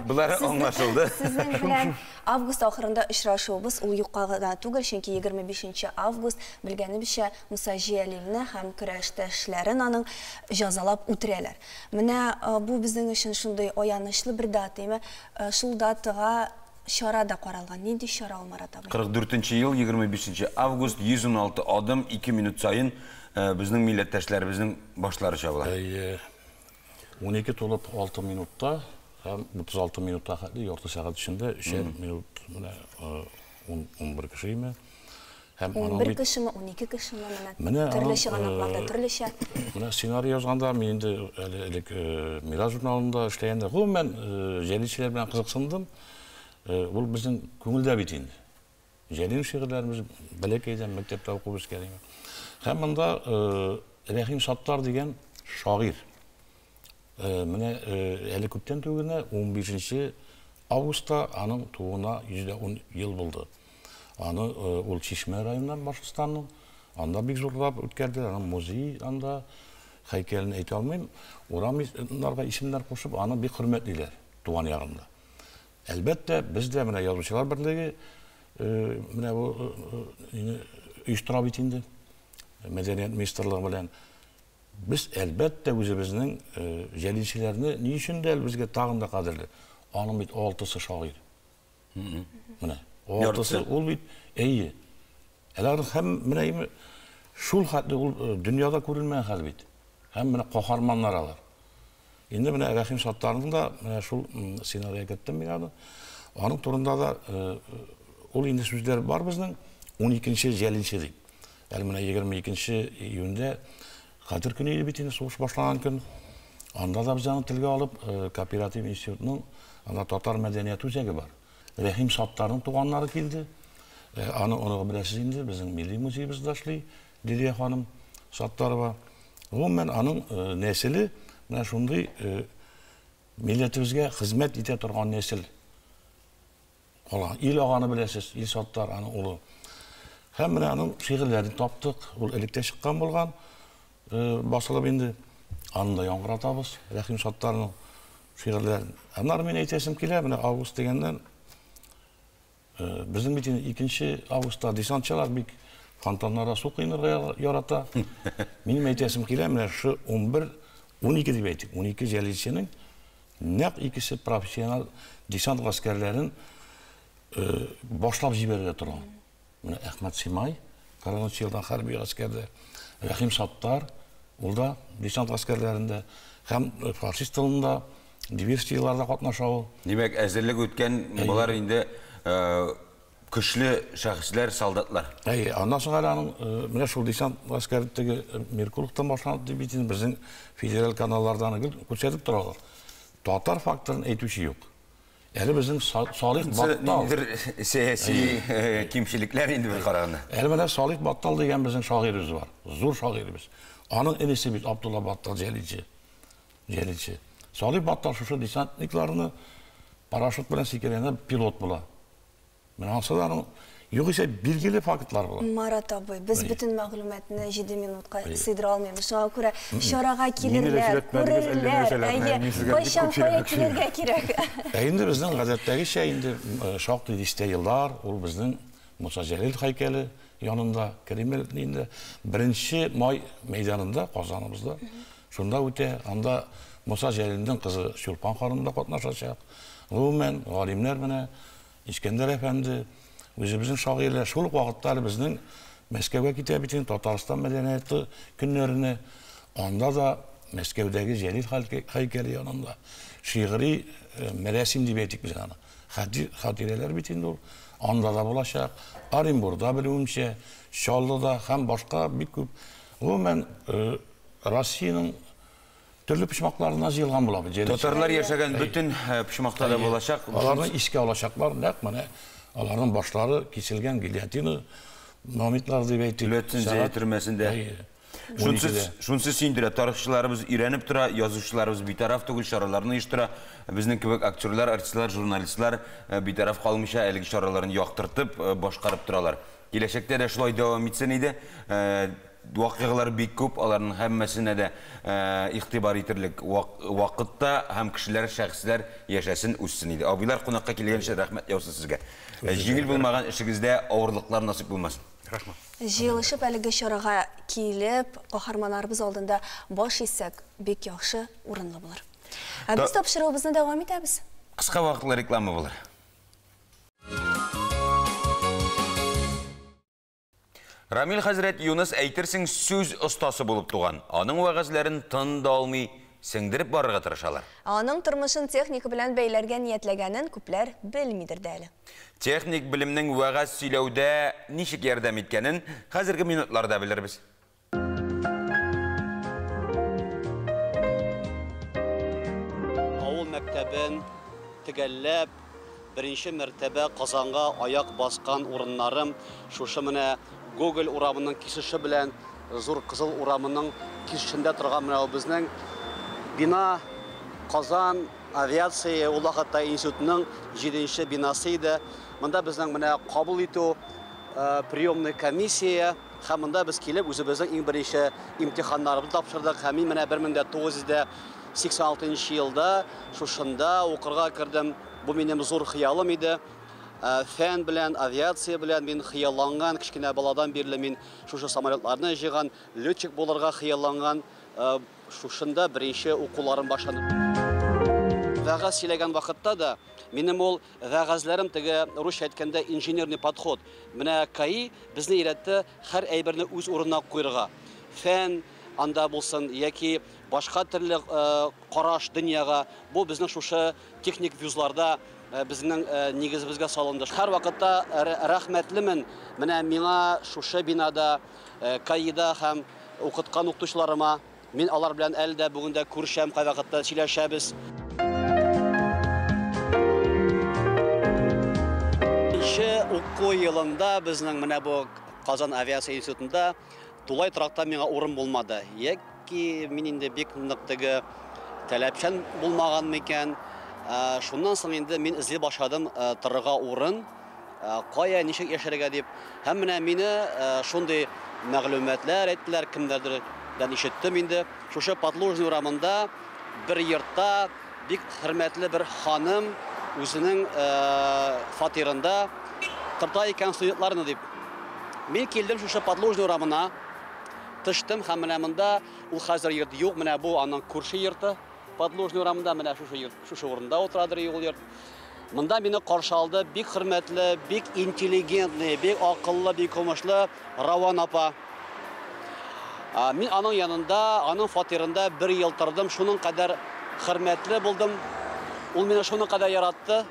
Булары аңлашылды. Сезнең белән август ахырында очрашуыбыз ул юкка гына түгел, чөнки 25 август белгәнебезчә Муса Җәлилне һәм көрәштәшләрен аның җәзалап үтерәләр. Менә бу безнең өчен шундый аянычлы бер дата, әмма шул датага чара да каралган. Нинди чара ул, Марат абый? 44 ел 25 август 116 адым 2 минут саен безнең милләттәшләребезнең башлары чабыла. 12 тулып 6 минутта һәм 36 минутта хәтле ярты сәгать эчендә 3 минут менә 11 кешеме? Һәм 11 кешеме, 12 кешеме, менә төрле чыганакларда төрлечә. Менә сценарий язганда мин инде әле элек Мирас журналында эшләгәндә гомумән җәлилчеләр белән кызыксындым. Ул безнең күңелдә бит инде. Җәлил шигырьләребез бәләкәйдән мәктәптә укып үскән. Һәм монда Рәхим Саттар дигән шагыйрь. Менә әле күптән түгел генә 15 августта аның тууына 110 ел булды. Аны ул Чишмә районыннан, Башкортстанның, анда бик зурлап үткәрделәр, аның музей анда, һәйкәлен әйтә алмыйм, урамнарга исемнәр кушып, аны бик хөрмәтлиләр туган ягында. Әлбәттә, без дә менә Язучылар берлеге менә бу оештыра бит инде Мәдәният министрлыгы белән. Без әлбәттә үзебезнең җәлилчеләрне ни өчен дә безгә тагын да кадерле. Аның бит 6-сы шагыйрь. Менә 6-сы ул бит әйе. Алар һәм менә шул хәтле ул дөньяда күрелмәгән хәл бит. Һәм менә каһарманнар алар. Инде менә Рәхим Саттарның да менә шул сценарийга керттем мин аны. Аның турында да ул инде сүзләр бар безнең 12-нче җәлилче дип. Әле менә 22 июньдә Хәтер көне иде бит инде, сугыш башланган көн. Анда да без аны телгә алып, кооператив институтның анда татар мәдәнияте үзәге бар. Рәхим Саттарның туганнары килде. Аны оныгы беләсез инде, безнең милли музеебызда эшли Лилия ханым Саттарова. Гомумән аның нәселе менә шундый милләтебезгә хезмәт итә торган нәсел. Калган ил аганы беләсез, Ил Саттар аның улы. Һәм менә аның шигырьләрен таптык. Ул электә чыккан булган, басылып инде. Аны да яңгыратабыз, Рәхим Саттарның шигырьләрен. Аннары мин әйтәсем килә, менә август дигәннән, безнең бит инде 2 августта десантчылар бик фонтаннарда су коенырга ярата. Минем әйтәсем килә, менә шу 11, 12 дип әйтик, 12 җәлилченең нәкъ икесе профессионал десант гаскәрләрен башлап җибәрергә торган. Менә Әхмәт Симай, 40 елдан хәрби гаскәрдә, Рәхим Саттар, ул да десант гаскәрләрендә һәм фашист тылында диверсияләрдә катнаша ул. Димәк, әзерлек үткән болар инде көчле шәхесләр, солдатлар. Әйе, аннан соң әле аның менә шул десант гаскәре теге Меркуловтан башланып дип бит инде безнең федераль каналлардан гел күрсәтеп торалар. Татар факторын әйтүче юк. Әле безнең Салих Баттал. Ниндидер сәяси кимчелекләр инде бер караганда. Әле менә Салих Баттал дигән безнең шагыйребез бар. Зур шагыйребез. Аның энесе бит Абдулла Баттал җәлилче. Җәлилче. Салих Баттал шушы десантникларны парашют белән сикергәндә пилот була. Менә ансы да аның югыйсә билгеле фактлар була. Марат абый, без бөтен мәгълүматны 7 минутка сыйдыра алмыйбыз. Шуңа күрә чарага килерләр, күрерләр, әйе, кайчан кая килергә кирәк. Ә инде безнең гадәттәгечә инде шактый дистә еллар ул безнең Муса Җәлил һәйкәле янында, Кремль инде 1 май мәйданында Казаныбызда шунда үтә. Анда Муса Җәлилнең кызы Чулпан ханым да катнашачак. Гомумән, галимнәр менә Искәндәр әфәнде, үзебезнең шагыйрьләр, шул ук вакытта әле безнең Мәскәүгә китә бит инде Татарстан мәдәнияте көннәренә. Анда да Мәскәүдәге Җәлил һәйкәле янында шигъри мәрәсим дип әйтик без аны. Хатирәләр бит инде ул. Анда да булачак. Оренбургда белүемчә, Чаллыда һәм башка бик күп. Гомумән, Россиянең төрле почмакларына җыелган була бит. Татарлар яшәгән бөтен почмакта да булачак. Аларны искә алачаклар, нәкъ менә аларның башлары киселгән гильотина моментлар дип әйтик. Лөтсен төрмәсендә. Шунсы сөендерә, тарихчыларыбыз өйрәнеп тора, язучыларыбыз битараф түгел, чараларны оештыра. Безнең кебек актерлар, артистлар, журналистлар битараф калмыйча әлеге чараларын яктыртып, башкарып торалар. Киләчәктә дә шулай дәвам итсен иде. Вакыйгалар бик күп, аларның һәммәсенә дә игътибар итерлек вакытта һәм кешеләр, шәхесләр яшәсен, үссен иде. Абыйлар кунакка килгәнчә рәхмәт яусын сезгә. Җиңел булмаган эшегездә авырлыклар насыйп булмасын. Рәхмәт. Җыелышып әлеге чарага килеп, каһарманнарыбыз алдында баш исәк бик яхшы урынлы булыр. Ә без тапшыруыбызны дәвам итәбез. Кыска вакытлы реклама булыр. Рамил хәзрәт Юныс әйтерсең сүз остасы булып туган. Аның вәгазьләрен тын да алмый, сеңдереп барырга тырышалар. Аның тормышын техника белән бәйләргә ниятләгәнен күпләр белмидер дә әле. Техник белемнең вәгазь сөйләүдә ничек ярдәм иткәнен хәзерге минутларда белербез. Авыл мәктәбен төгәлләп, беренче мәртәбә Казанга аяк баскан урыннарым шушы менә Гоголь урамының кисеше белән Зур Кызыл урамының кисешендә торган менә безнең бина Казан авиация ул вакытта институтының 7-нче бинасы иде. Монда безнең менә кабул итү приемный комиссия һәм монда без килеп үзебезнең иң беренче имтиханнарыбызны тапшырдык. Һәм мин менә 1986 елда шушында укырга кердем. Бу минем зур хыялым иде. Фән белән, авиация белән мин хыялланган, кечкенә баладан бирле мин шушы самолетларны җыйган, летчик булырга хыялланган, шушында беренче укуларым башланды. Вәгазь сөйләгән вакытта да минем ул вәгазьләрем теге русча әйткәндә инженерный подход. Менә КАИ безне өйрәтте һәр әйберне үз урынына куярга. Фән анда булсын яки башка төрле караш дөньяга, бу безнең шушы техник вузларда безнең нигезебезгә салынды. Һәр вакытта рәхмәтлемен. Менә миңа шушы бинада, КАИда һәм укыткан укытучыларыма, мин алар белән әле дә бүген дә күрешәм, кайвакытта сөйләшәбез. Нче уку елында безнең менә бу Казан авиация институтында тулай торакта миңа урын булмады. Яки мин инде бик нык теге таләпчән булмаган микән? Шуннан соң инде мин эзли башладым торырга урын, кая, ничек яшәргә дип. Һәм менә мине шундый мәгълүматлар әйттеләр, кемнәрдердән ишеттем инде. Шушы Подлужный урамында бер йортта бик хөрмәтле бер ханым үзенең фатирында торта икән студентларны дип. Мин килдем шушы Подлужный урамына, төштем һәм менә монда ул хәзер йорт юк, менә бу аның күрше йорты. Подлужный урамында менә шушы йорт, шушы урында утырадыр ул йорт. Монда мине каршы алды бик хөрмәтле, бик интеллигентный, бик акыллы, бик уңышлы Раван апа. Мин аның янында, аның фатирында бер ел тордым, шуның кадәр хөрмәтле булдым. Ул мине шуның кадәр яратты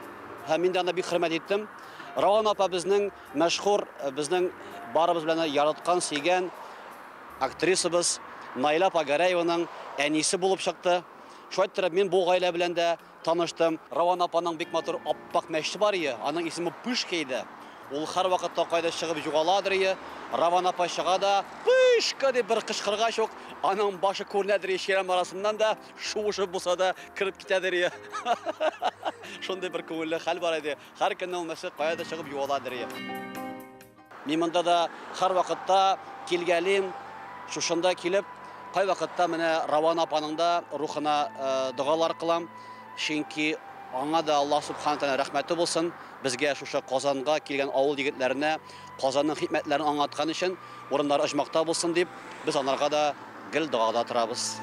һәм мин дә аны бик хөрмәт иттем. Раван апа безнең мәшһүр, безнең барыбыз белән яраткан, сөйгән актрисабыз Наилә апа Гәрәеваның әнисе булып чыкты. Шулай итеп, мин бу гаилә белән дә таныштым. Раван апаның бик матур аппак мәчете бар иде, аның исеме Пышка иде. Ул һәр вакытта кайда чыгып югаладыр иде. Раван апа чыга да, Малышка дип бер кычкыргач ук, аның башы күренәдер чирәм арасыннан да шуышып булса да кереп китәдер. Шундый бер күңелле хәл бар иде. Һәр көнне ул мәче кая да чыгып юаладыр. Мин монда да һәр вакытта килгәлим, шушында килеп, кай вакытта менә Раван апаның да рухына догалар кылам. Чөнки аңа да Аллаһ субхана тәгалә рәхмәте булсын. Безгә шушы Казанга килгән авыл егетләренә Казанның хикмәтләрен аңлаткан өчен урыннар оҗмахта булсын дип, без аларга да гел догада торабыз.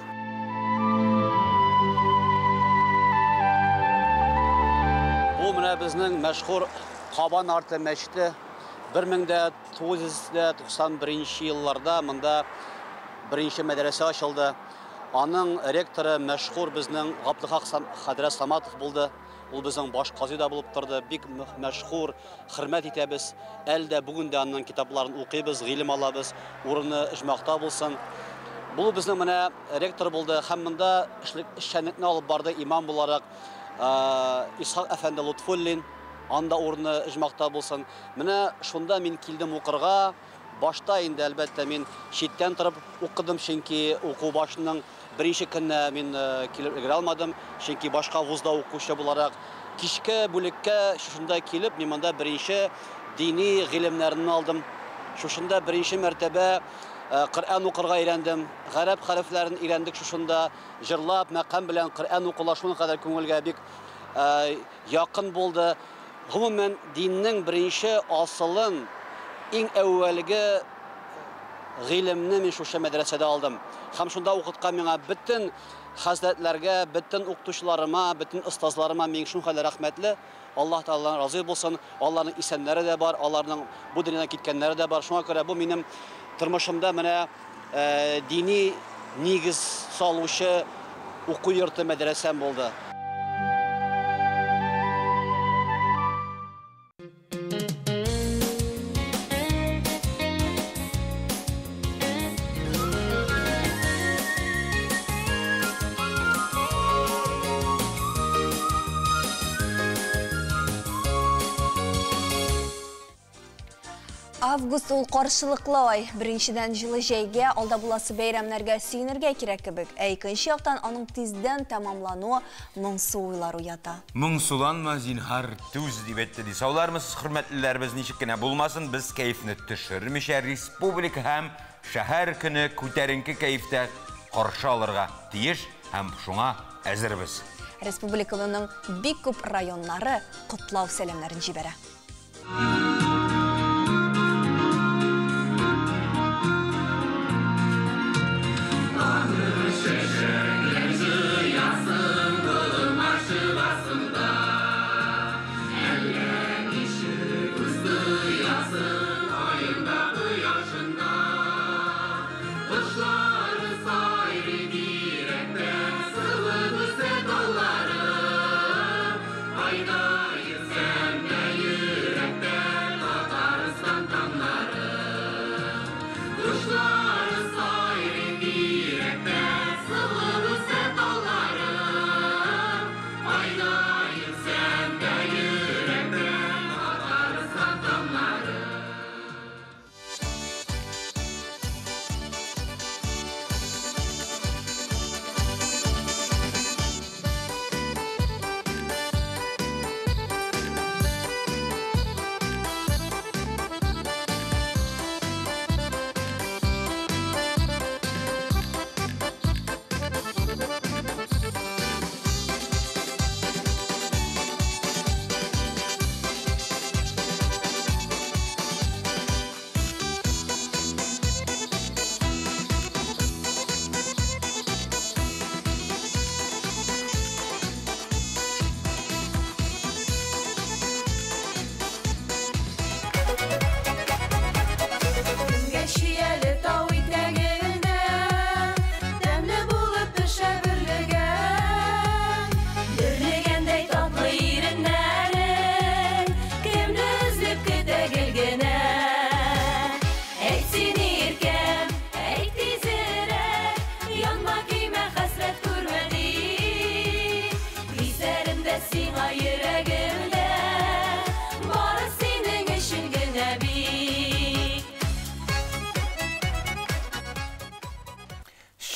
Бу менә безнең мәшһүр Кабан арты мәчете. 1991 елларда монда беренче мәдрәсә ачылды. Аның ректоры мәшһүр безнең Габделхак хәзрәт Саматов булды. Ул безнең баш казый да булып торды. Бик мәшһүр, хөрмәт итәбез. Әле дә бүген дә аның китапларын укыйбыз, гыйлем алабыз. Урыны оҗмахта булсын. Бу безнең менә ректор булды һәм монда эшчәнлекне алып барды имам буларак Исхак әфәнде Лутфуллин. Анда урыны оҗмахта булсын. Менә шунда мин килдем укырга. Башта инде әлбәттә мин читтән торып укыдым, чөнки уку башының беренче көнне мин килеп өлгерә алмадым, чөнки башка вузда укучы буларак кичке бүлеккә шушында килеп мин монда беренче дини гыйлемнәрне алдым. Шушында беренче мәртәбә Коръән укырга өйрәндем, гарәп хәрефләрен өйрәндек шушында, җырлап, мәкам белән Коръән укыла шуның кадәр күңелгә бик якын булды. Гомумән, диннең беренче асылын, иң әүвәлге гыйлемне мин шушы мәдрәсәдә алдым. Һәм шунда укыткан миңа бөтен хәзрәтләргә, бөтен укытучыларыма, бөтен остазларыма мин шуның кадәр рәхмәтле. Аллаһ Тәгаләдән разый булсын. Аларның исәннәре дә бар, аларның бу дөньядан киткәннәре дә бар. Шуңа күрә бу минем тормышымда менә дини нигез салучы уку йорты мәдрәсәм булды. Август ул каршылыклы ай. Беренчедән җылы җәйгә, алда буласы бәйрәмнәргә сөенергә кирәк кебек. Ә икенче яктан аның тиздән тәмамлануы моңсу уйлар уята. Моңсуланма, зинһар, түз дип әйтте ди. Саулармысыз, хөрмәтлеләребез, ничек кенә булмасын, без кәефне төшермичә республика һәм шәһәр көне күтәренке кәефтә каршы алырга тиеш һәм шуңа әзербез. Республиканың бик күп районнары котлау сәламнәрен җибәрә.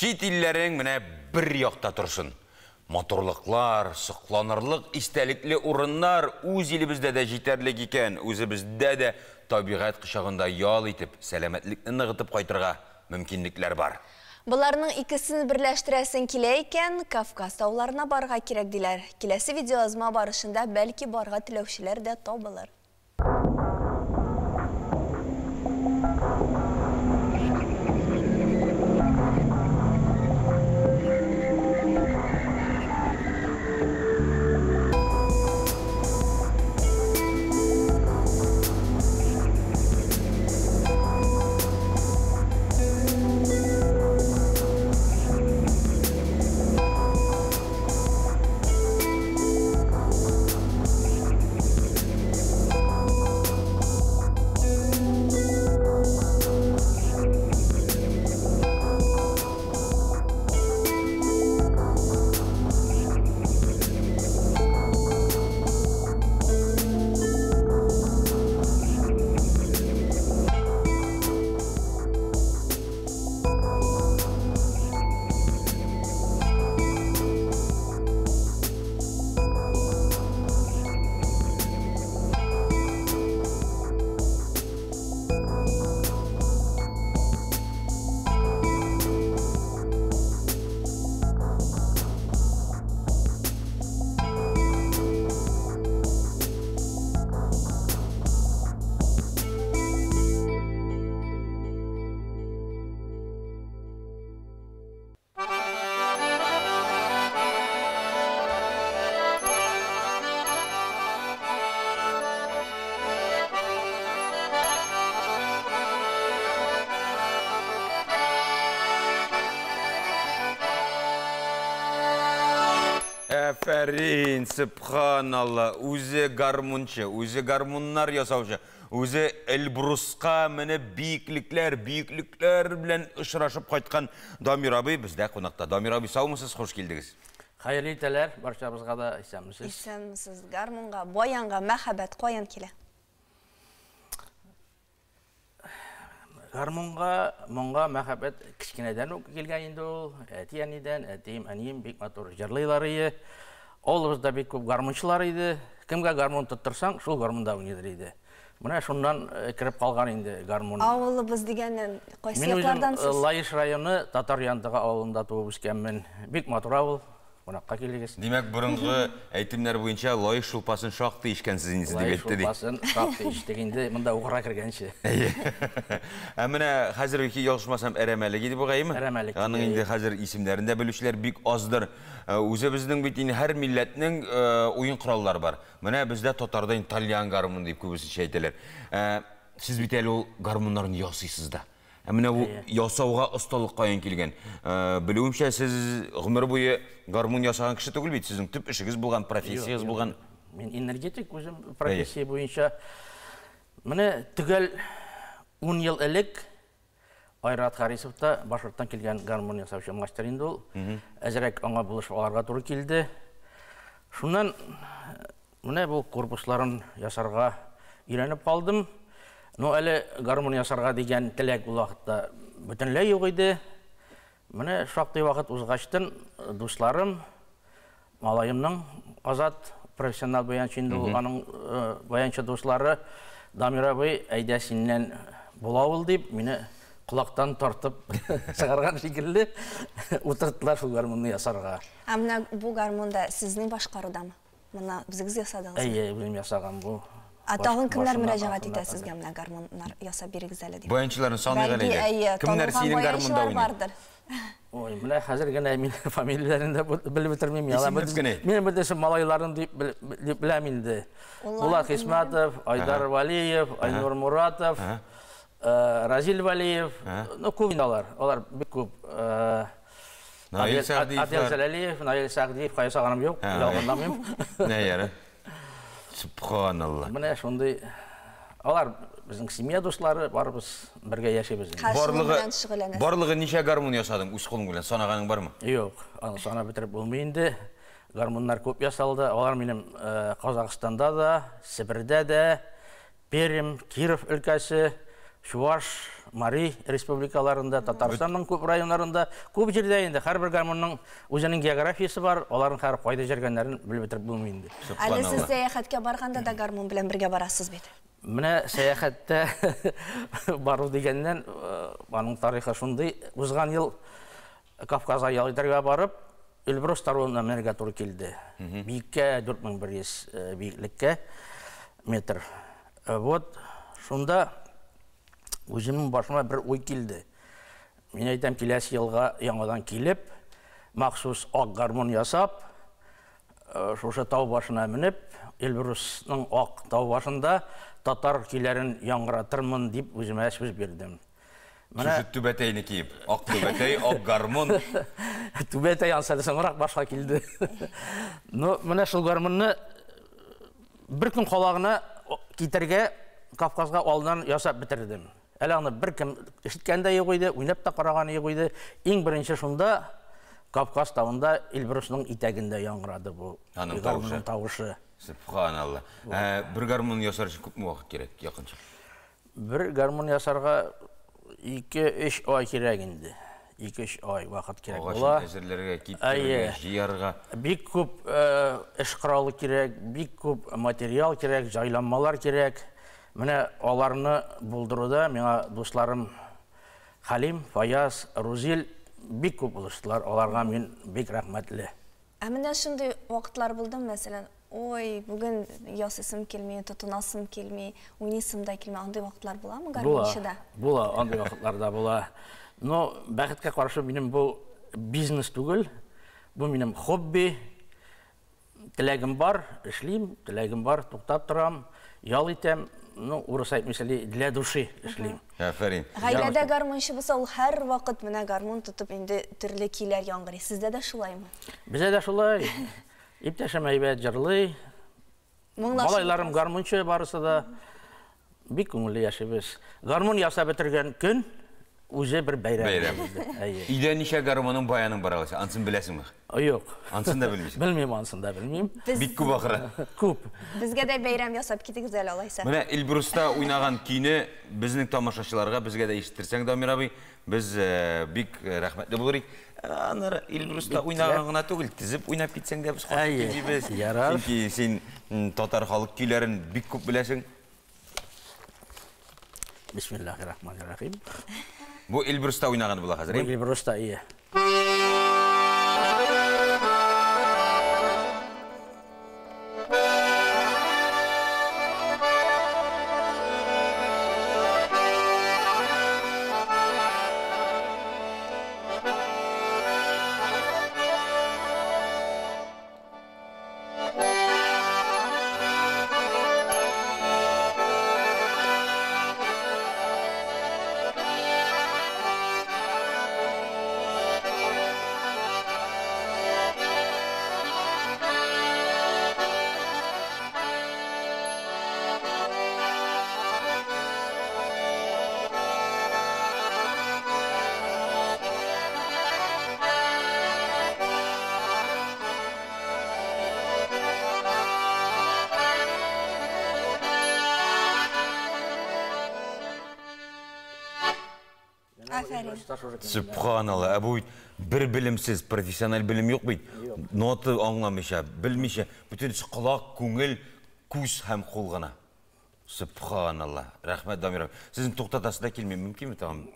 Чит илләрең менә бер якта торсын. Матурлыклар, сокланырлык истәлекле урыннар үз илебездә дә җитәрлек икән. Үзебездә дә табигать кочагында ял итеп, сәламәтлекне ныгытып кайтырга мөмкинлекләр бар. Боларның икесен берләштерәсең килә икән, Кавказ тауларына барырга кирәк диләр. Киләсе видеоязма барышында бәлки барырга теләүчеләр дә табылыр. Әфәрин, сөбханалла, үзе гармунчы, үзе гармуннар ясаучы, үзе Эльбруска менеп биеклекләр, бөеклекләр белән очрашып кайткан Дамир абый бездә кунакта. Дамир абый, саумысыз, хуш килдегез. Хәерле иртәләр, барчабызга да исәнмесез. Исәнмесез. Гармунга, баянга мәхәббәт каян килә? Гармунга, моңга мәхәббәт кечкенәдән үк килгән инде ул. Әти-әнидән, әтием, әнием бик матур җырлыйлар иде. Авылыбызда бик күп гармунчылар иде. Кемгә гармун тоттырсаң, шул гармунда уйныйдыр иде. Менә шуннан кереп калган инде гармун. Авылыбыз дигәннән кайсы яклардан сез? Мин үзем Лаеш районы Татар Янтыгы авылында туып үскәнмен. Бик матур авыл. Кунакка килегез. Димәк, борынгы әйтемнәр буенча Лаеш шулпасын шактый эчкәнсез инде сез дип әйтте ди. Лаеш шулпасын шактый эчтек инде, монда укырга кергәнче. Әйе. Ә менә хәзерге ялгышмасам Әрәмәлек иде бугай, әйеме? Әрәмәлек. Аның инде хәзер исемнәрен дә белүчеләр бик аздыр. Үзебезнең бит инде һәр милләтнең уен кораллары бар. Менә бездә татарда инде тальян гармун дип күбесенчә әйтәләр. Сез бит әле ул гармуннарны ясыйсыз да. Ә менә бу ясауга осталык каян килгән? Белүемчә, сез гомер буе гармун ясаган кеше түгел бит, сезнең төп эшегез булган, профессиягез булган. Мин энергетик үзем профессия буенча. Менә төгәл 10 ел элек Айрат Харисов та Башкорттан килгән гармун ясаучы мастер инде ул. Әзрәк аңа булышып аларга туры килде. Шуннан менә бу корпусларын ясарга өйрәнеп калдым. Ну, әле гармун ясарга дигән теләк ул вакытта бөтенләй юк иде. Менә шактый вакыт узгачтын дусларым, малаемның Азат, профессионал баянчы инде ул, аның баянчы дуслары, Дамир абый, әйдә синнән була ул дип, мине колактан тартып чыгарган шикелле утырттылар шул гармунны ясарга. Ә менә бу гармун да сезнең башкарудамы? Моны үзегез ясадыгызмы? Әйе, үзем ясаган бу. Ә тагын кемнәр мөрәҗәгать итә сезгә менә гармуннар ясап бирегез әле дип? Баянчыларны саныйк әле әйдә. Кемнәр синең гармунда уйный? Ой, менә хәзер генә мин фамилияләрен дә белеп бетермим. Мин бөтенесе малайларын дип беләм инде. Булат Хисмәтов, Айдар Валиев, Айнур Муратов, Разил Валиев. Ну, күп инде алар. Алар бик күп. Наил Сәгъдиев. Адел Зәләлиев, Наил Сәгъдиев, кайсаганым юк, ялганламыйм. Нә яры. Субханалла. Менә шундый алар безнең семья дуслары, барыбыз бергә яшибез. Барлыгы, барлыгы ничә гармун ясадың үз кулың белән? Санаганың бармы? Юк, аны санап бетереп булмый инде. Гармуннар күп ясалды. Алар минем Казахстанда да, Себердә дә, Пермь, Киров өлкәсе, Чуваш, Мари республикаларында, Татарстанның күп районнарында, күп җирдә инде һәрбер гармунның үзенең географиясе бар, аларның һәр кайда җөргәннәрен белеп бетереп булмый инде. Әле сез сәяхәткә барганда да гармун белән бергә барасыз бит. Менә сәяхәттә бару дигәннән, аның тарихы шундый. Узган ел Кавказга ял итәргә барып, Эльбрус тавына менәргә туры килде. Биеккә 4100 биеклеккә метр. Вот шунда үземнең башыма бер уй килде. Мин әйтәм, киләсе елга яңадан килеп, махсус ак гармун ясап, шушы тау башына менеп, Эльбрусның ак тау башында татар көйләрен яңгыратырмын дип үземә сүз бирдем. Менә шушы түбәтәйне киеп, ак түбәтәй, ак гармун. Түбәтәй ансы әле соңрак башка килде. Ну, менә шул гармунны бер көн кала гына китәргә Кавказга алдан ясап бетердем. Әле аны беркем ишеткән дә юк иде, уйнап та караганы юк иде. Иң беренче шунда Кавказ тавында Эльбрусның итәгендә яңгырады бу Аның тавышы. Тавышы. Субханалла. Бер гармун ясар өчен күпме вакыт кирәк якынча? Бер гармун ясарга 2-3 ай кирәк инде. 2-3 ай вакыт кирәк була. Агачын әзерләргә, киптерергә, җыярга. Бик күп эш коралы кирәк, бик күп материал кирәк, җайланмалар кирәк. Менә аларны булдыруда миңа дусларым Халим, Фаяз, Рузил бик күп булыштылар. Аларга мин бик рәхмәтле. Ә менә шундый вакытлар булдымы, мәсәлән, ой, бүген ясыйсым килми, тотынасым килми, уйныйсым да килми. Андый вакытлар буламы гармунчыда? Була, андый вакытларда була. Но бәхеткә каршы минем бу бизнес түгел, бу минем хобби. Теләгем бар, эшлим, теләгем бар, туктап торам, ял итәм. Ну, урыс әйтмешли, для души эшлим. Афәрин. Гаиләдә гармунчы булса, ул һәр вакыт менә гармун тотып инде төрле көйләр яңгырый. Сездә дә шулаймы? Бездә дә шулай. Иптәшем әйбәт җырлый. Малайларым гармунчы барысы да. Бик күңелле яшибез. Гармун ясап бетергән көн үзе бер бәйрәм. Бәйрәм. Өйдә ничә гармунның баяның бар алайса? Ансын беләсеңме? Юк. Ансын да белмисең. Белмим, ансын да белмим. Бик күп ахыры. Күп. Безгә дә бәйрәм ясап китегез әле алайса. Менә Эльбруста уйнаган көйне безнең тамашачыларга, безгә дә ишеттерсәң, Дамир абый, без бик рәхмәтле булыр идек. Аннары Эльбруста уйнаган гына түгел, тезеп уйнап китсәң дә без каршы килмибез. Чөнки син татар халык көйләрен бик күп беләсең. Бисмиллахир-рахманир-рахим. Бу Эльбруста уйнаган була хәзер. Бу Эльбруста, ие. Субханалла, ә бу бит бер белемсез, профессиональ белем юк бит. Нота аңламыйча, белмичә, бөтенесе колак, күңел, күз һәм кул гына. Субханалла. Рәхмәт, Дамир абый. Сезнең туктатасы да килми, мөмкинме тагын?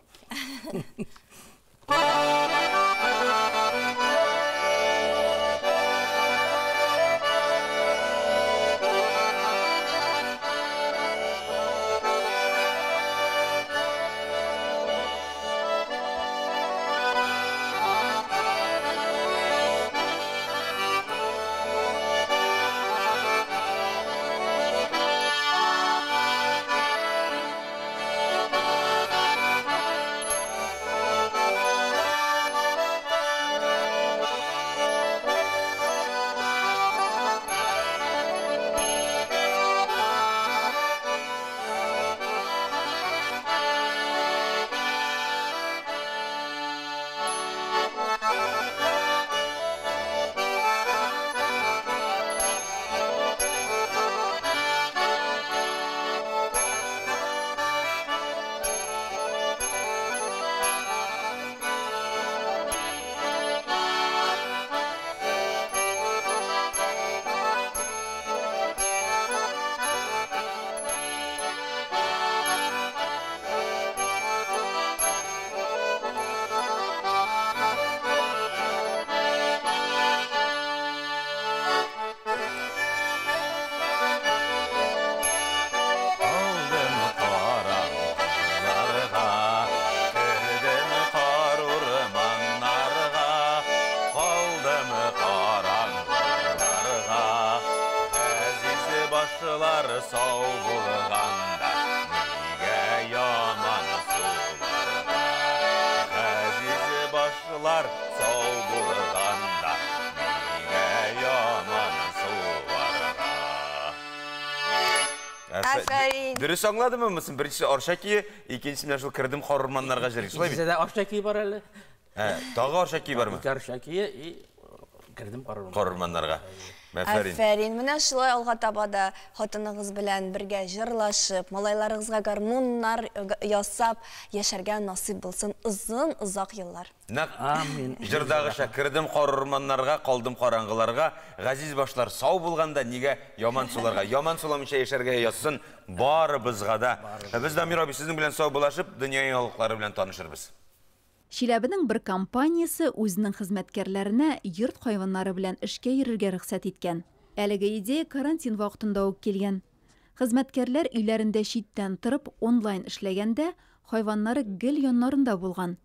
Афәрин. Дөрес аңладыммы монысын? Беренчесе Арча көе, икенчесе менә шул кердем кар урманнарга җыры. Шулай бит? Икесендә Арча көе бар әле. Ә, тагы Арча көе бармы? Ике Арча көе и кердем кар урманнарга. Кар урманнарга. Афәрин. Афәрин. Менә шулай алга таба да хатыныгыз белән бергә җырлашып, малайларыгызга гармуннар ясап яшәргә насыйп булсын озын-озак еллар. Нәкъ җырдагыча, кердем кар урманнарга, калдым караңгыларга, газиз башлар сау булганда, нигә яман суларга? Яман суламыйча яшәргә язсын барыбызга да. Без, Дамир абый, сезнең белән саубуллашып, дөнья яңалыклары белән танышырбыз. Чиләбенең бер компаниясе үзенең хезмәткәрләренә йорт хайваннары белән эшкә йөрергә рөхсәт иткән. Әлеге идея карантин вакытында ук килгән. Хезмәткәрләр өйләрендә читтән торып онлайн эшләгәндә, хайваннары гел яннарында булган.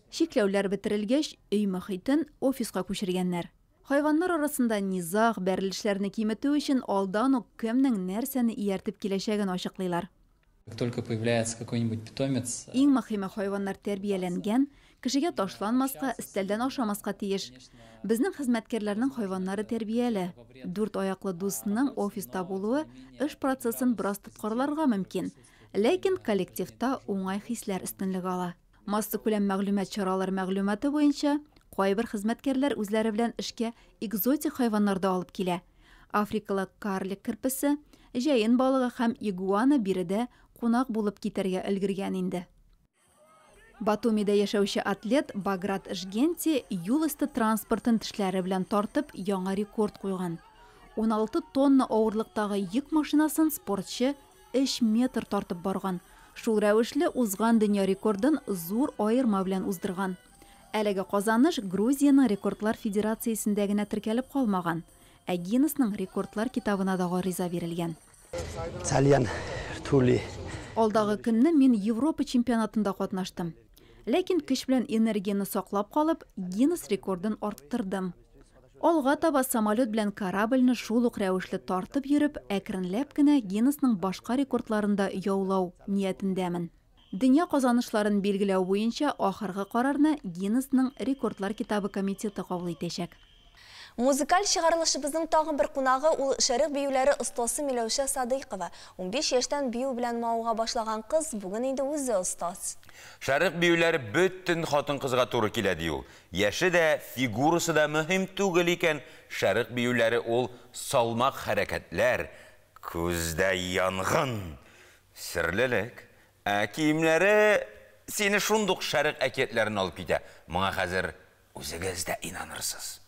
Чикләүләр бетерелгәч, өй мохитен офиска күчергәннәр. Хайваннар арасында низаг, бәрелешләрне киметү өчен алдан ук кемнең нәрсәне ияртеп киләчәген ачыклыйлар. Как только появляется какой-нибудь питомец, Иң мөһиме хайваннар тәрбияләнгән, кешегә ташланмаска, өстәлдән ашамаска тиеш. Безнең хезмәткәрләрнең хайваннары тәрбияле. Дүрт аяклы дусның офиста булуы эш процессын бераз тоткарларга мөмкин. Ләкин коллективта уңай хисләр өстенлек ала. Массакүләм мәгълүмат чаралары мәгълүматы буенча, кайбер хезмәткәрләр үзләре белән эшкә экзотик хайваннар да алып килә. Африкалы карлик керпесе, җәен балыгы һәм игуана биредә кунак булып китәргә өлгергән инде. Батумида яшәүче атлет Баграт Жгенти юл өсте транспортын тешләре белән тартып яңа рекорд куйган. 16 тонна авырлыктагы йөк машинасын спортчы 3 метр тартып барган. Шул рәвешле узган дөнья рекордын зур аерма белән уздырган. Әлеге казаныш Грузиянең рекордлар федерациясендә генә теркәлеп калмаган, ә Гиннесның рекордлар китабына да гариза бирелгән. Алдагы көнне мин Европа чемпионатында катнаштым. Ләкин көч белән энергияне саклап калып, Гиннес рекордын арттырдым. Алга таба самолет белән корабльне шул ук рәвешле тартып йөреп, әкренләп кенә Гиннесның башка рекордларын да яулау ниятендәмен. Дөнья казанышларын билгеләү буенча ахыргы карарны Гиннесның рекордлар китабы комитеты кабул итәчәк. Музыкаль чыгарылышыбызның тагын бер кунагы ул шәрык биюләре остасы Миләүшә Садыйкова. 15 яшьтән бию белән мавыга башлаган кыз бүген инде үзе остаз. Шәрык биюләре бөтен хатын-кызга туры килә ди ул. Яше дә, фигурасы да мөһим түгел икән. Шәрык биюләре ул салмак хәрәкәтләр, күздә янгын, серлелек. Ә киемнәре сине шундук шәрык әкиятләрен алып китә. Моңа хәзер үзегез дә инанырсыз.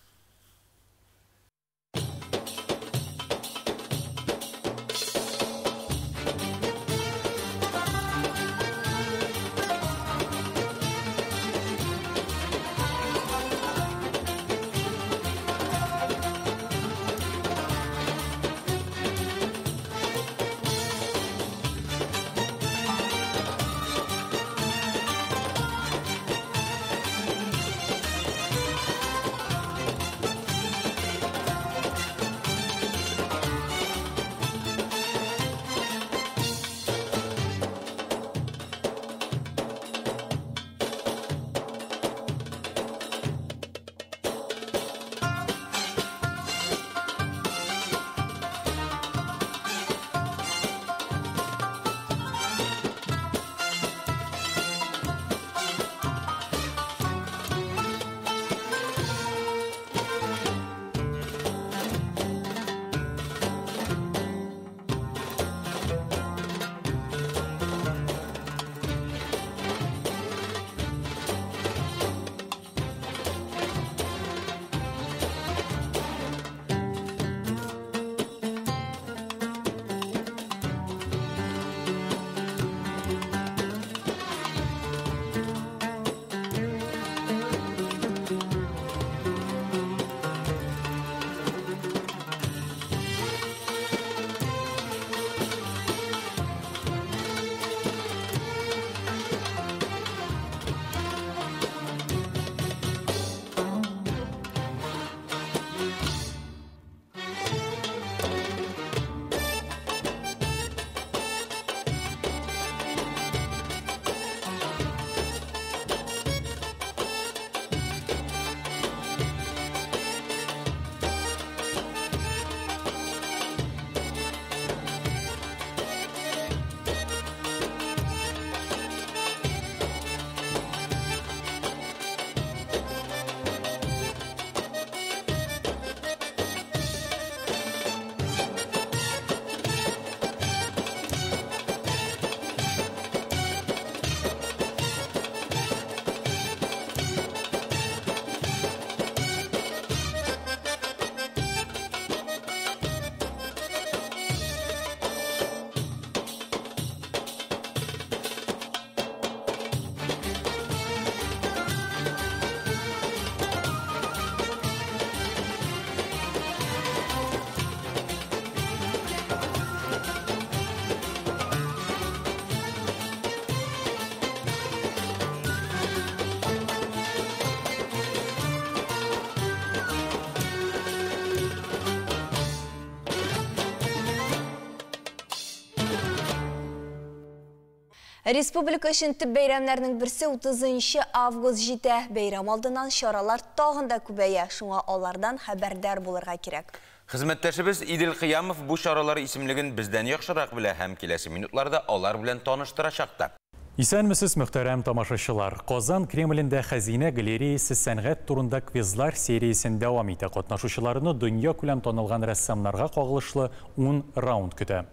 Республика өчен төп бәйрәмнәрнең берсе 30 август җитә. Бәйрәм алдыннан чаралар тагын да күбәя, шуңа алардан хәбәрдар булырга кирәк. Хезмәттәшебез Идел Кыямов бу чаралар исемлеген бездән яхшырак белә һәм киләсе минутларда алар белән таныштырачак та. Исәнмесез, мөхтәрәм тамашачылар. Казан Кремлендә Хәзинә галереясы сәнгать турында квизлар сериясен дәвам итә. Катнашучыларны дөньякүләм танылган рәссамнарга кагылышлы 10 раунд көтә.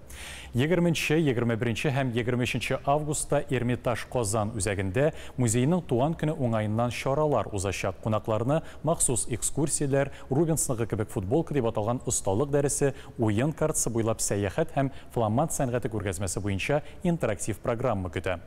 20, 21 һәм 23 августта Эрмитаж Казан үзәгендә музейның туган көне уңаеннан чаралар узачак. Кунакларны махсус экскурсияләр, Рубенсныкы кебек футболка дип аталган осталык дәресе, уен картасы буйлап сәяхәт һәм фламанд сәнгате күргәзмәсе буенча интерактив программа көтә.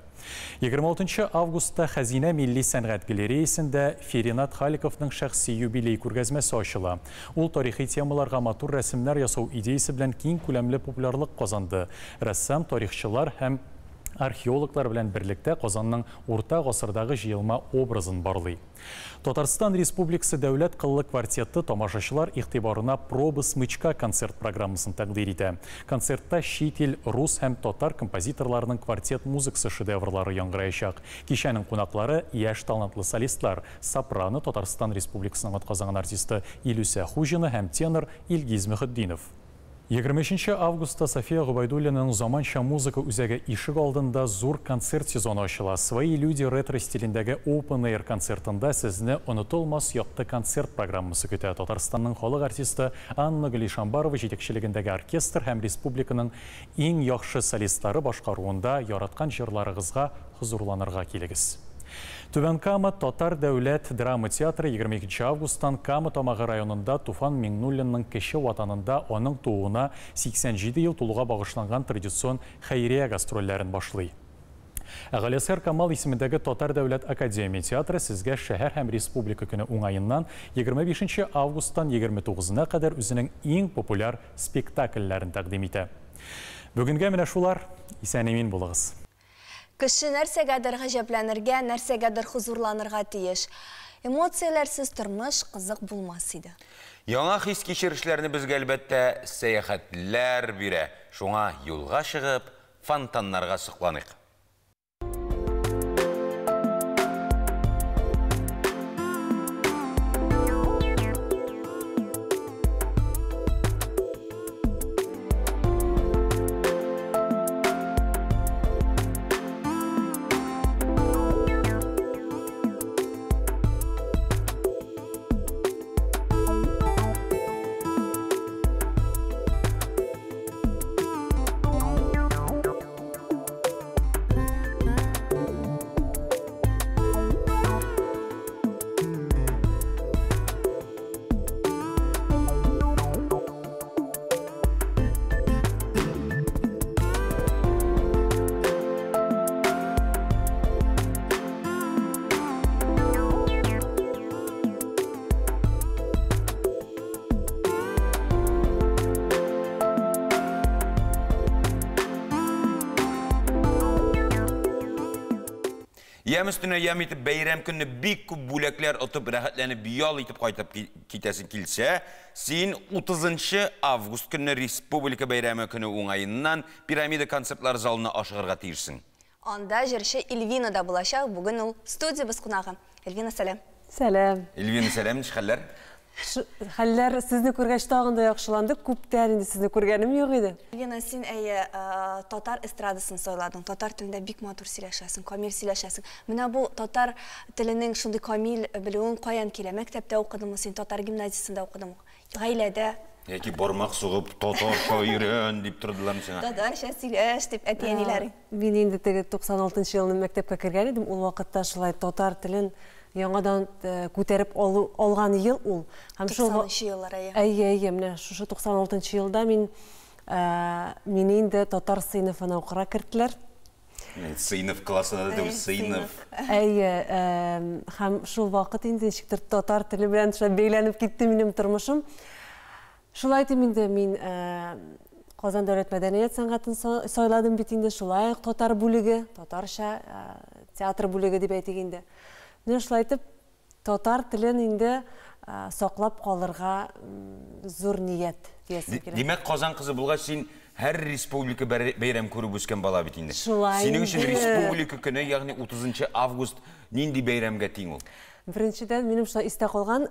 26 августта Хәзинә милли сәнгать галереясендә Феринат Халиковның шәхси юбилей күргәзмәсе ачыла. Ул тарихи темаларга матур рәсемнәр ясау идеясы белән киң күләмле популярлык казанды. Рәссам, тарихчылар һәм археологлар белән берлектә Казанның урта гасырдагы җыелма образын барлый. Татарстан Республикасы дәүләт кыллы квартеты тамашачылар игътибарына «Проба смычка» концерт программасын тәкъдир итә. Концертта чит ил, рус һәм татар композиторларының квартет музыкасы шедеврлары яңгыраячак. Кичәнең кунаклары яшь талантлы солистлар, сопрано Татарстан Республикасының атказанган артисты Илүсә Хуҗина һәм тенор Илгиз Мөхетдинов. 23 августта София Гобәйдуллинаның заманча музыка үзәге ишек алдында зур концерт сезоны ачыла. Свои люди ретро стилендәге Open Air концертында сезне онытылмас якты концерт программасы көтә. Татарстанның халык артисты Анна Галишамбарова җитәкчелегендәге оркестр һәм республиканың иң яхшы солистлары башкаруында яраткан җырларыгызга хозурланырга килегез. Түбән Кама Татар дәүләт драма театры 22 августтан Кама Тамагы районында Туфан Миңнуллинның кече ватанында аның тууына 87 ел тулуга багышланган традицион хәйрия гастрольләрен башлый. Ә Галиәсгар Камал исемендәге Татар дәүләт академия театры сезгә шәһәр һәм республика көне уңаеннан 25 августтан 29-на кадәр үзенең иң популяр спектакльләрен тәкъдим итә. Бүгенгә менә шулар. Исән-имин булыгыз. Кеше нәрсәгәдер гаҗәпләнергә, нәрсәгәдер хозурланырга тиеш. Эмоцияләрсез тормыш кызык булмас иде. Яңа хис-кичерешләрне безгә әлбәттә сәяхәтләр бирә. Шуңа юлга чыгып, фонтаннарга сокланыйк. Ям өстенә ям итеп бәйрәм көнне бик күп бүләкләр отып, рәхәтләнеп ял итеп кайтып китәсең килсә, син 30 август көнне Республика бәйрәме көне уңаеннан Пирамида концертлар залына ашыгырга тиешсең. Анда җырчы Эльвина да булачак. Бүген ул студиябез кунагы. Эльвина, сәлам. Сәлам. Эльвина, сәлам, ничек хәлләр? Хәлләр сезне күргәч тагын да яхшыланды. Күптән инде сезне күргәнем юк иде. Эльвина, син әйе татар эстрадасын сайладың. Татар телендә бик матур сөйләшәсең, камил сөйләшәсең. Менә бу татар теленең шундый камил белүең каян килә? Мәктәптә укыдыңмы син, татар гимназиясендә укыдыңмы? Гаиләдә? Яки бармак сугып татарча өйрән дип тордылармы сиңа? Татарча сөйләш дип әти-әниләрең. Мин инде теге 96 елны мәктәпкә кергән идем. Ул вакытта шулай татар телен яңадан күтәреп алган ел ул. Һәм шул 90 еллар, әйе. Әйе, әйе, менә шушы 96 елда мин мине инде татар сыйныфына укырга керттеләр. Сыйныф классына да түгел, сыйныф. Әйе, һәм шул вакыт инде ничектер татар теле белән шулай бәйләнеп китте минем тормышым. Шулай итеп инде мин Казан дәүләт мәдәният сәнгатен сайладым бит инде, шулай ук татар бүлеге, татарча театр бүлеге дип әйтик инде. Менә шулай итеп татар телен инде саклап калырга зур ният диясем килә. Димәк, Казан кызы булгач, син һәр республика бәйрәм күреп үскән бала бит инде. Шулай Синең өчен инде. Республика көне, ягъни 30 август нинди бәйрәмгә тиң ул? Беренчедән, минем шулай истә калган,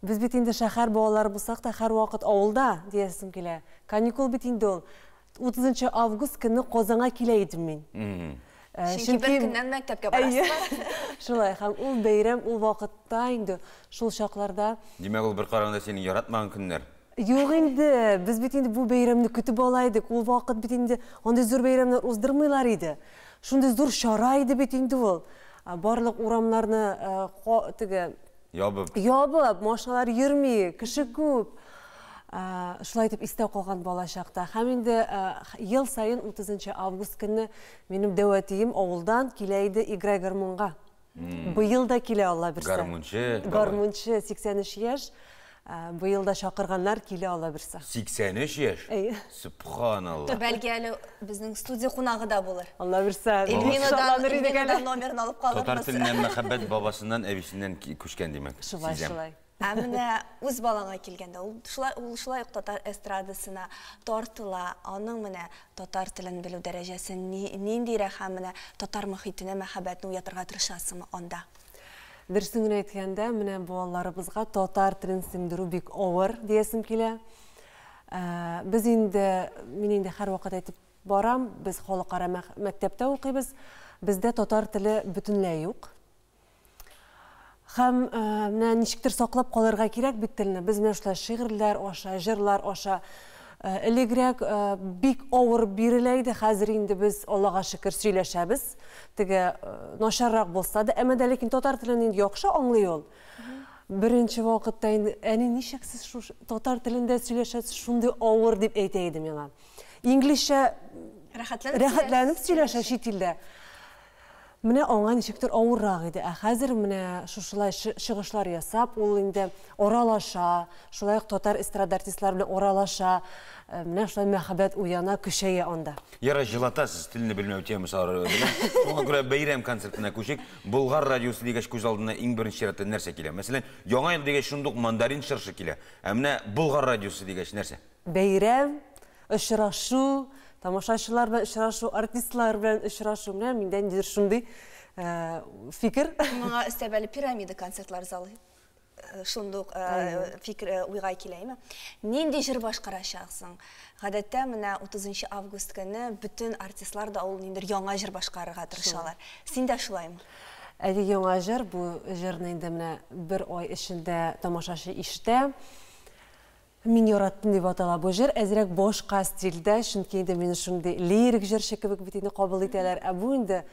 без бит инде шәһәр балалары булсак та, һәрвакыт авылда диясем килә. Каникул бит инде ул. 30 август көнне Казанга килә идем мин. Чөнки бер көннән мәктәпкә барасызлар. Шулай, һәм ул бәйрәм ул вакытта инде шул чакларда. Димәк, ул бер караганда синең яратмаган көннәр. Юк инде, без бит инде бу бәйрәмне көтеп ала идек. Ул вакыт бит инде андый зур бәйрәмнәр уздырмыйлар иде. Шундый зур чара иде бит инде ул. Барлык урамнарны теге ябып, ябып, машиналар йөрми, кеше күп. Шулай итеп истә калган балачакта. Һәм инде ел саен 30 август көнне минем дәү әтием авылдан килә иде Играй гармунга. Быел да килә, Алла бирсә. Гармунчы. Гармунчы, 83 яшь. Быел да чакырганнар, килә, Алла бирсә. 83 яшь? Әйе. Субханалла. Бәлки әле безнең студия кунагы да булыр. Алла бирсә. Эльвинадан, Эльвинадан номерын алып калырбыз. Татар теленә мәхәббәт бабасыннан, әбисеннән күчкән, димәк. Шулай, шулай. Ә менә үз балаңа килгәндә, ул шулай, ул шулай ук татар эстрадасына тартыла. Аның менә татар телен белү дәрәҗәсе ниндирәк һәм менә татар мохитенә мәхәббәтне уятырга тырышасыңмы анда? Дөресен генә әйткәндә, менә балаларыбызга татар телен сеңдерү бик авыр диясем килә. Без инде, мин инде һәрвакыт әйтеп барам, без халыкара мәктәптә укыйбыз. Бездә татар теле бөтенләй юк. Һәм менә ничектер саклап калырга кирәк бит телне. Без менә шулай шигырьләр аша, җырлар аша. Элегрәк бик авыр бирелә иде, хәзер инде без, Аллага шөкер, сөйләшәбез. Теге начаррак булса да, әмма дә ләкин татар телен инде яхшы аңлый ул. Беренче вакытта инде, әни, ничек сез шушы татар телендә сөйләшәсез, шундый авыр дип әйтә иде миңа. Инглизчә рәхәтләнеп сөйләшә чит илдә. Менә аңа ничектер авыррак иде. Ә хәзер менә шушылай чыгышлар ясап, ул инде аралаша, шулай ук татар эстрада артистлары белән аралаша. Менә шулай мәхәббәт уяна, көчәя анда. Ярар, җылатасыз телне белмәү темасы белән. Шуңа күрә бәйрәм концертына күчик. Болгар радиосы дигәч күз алдына иң беренче чиратта нәрсә килә? Мәсәлән, Яңа ел дигәч шундук мандарин чыршы килә. Ә менә Болгар радиосы дигәч нәрсә? Бәйрәм, очрашу, тамашачылар белән очрашу, артистлар белән очрашу. Менә миндә ниндидер шундый фикер. Моңа өстәп әле Пирамида концертлар залы шундук фикер уйга килә, әйме? Нинди җыр башкарачаксың? Гадәттә менә 30 август көне бөтен артистлар да ул ниндидер яңа җыр башкарырга тырышалар. Син дә шулаймы? Әле яңа җыр, бу җырны инде менә бер ай эчендә тамашачы ишетә. Мин яраттым дип атала бу җыр, әзрәк башка стильдә, чөнки инде мине шундый лирик җырчы кебек бит инде кабул итәләр. Ә бу инде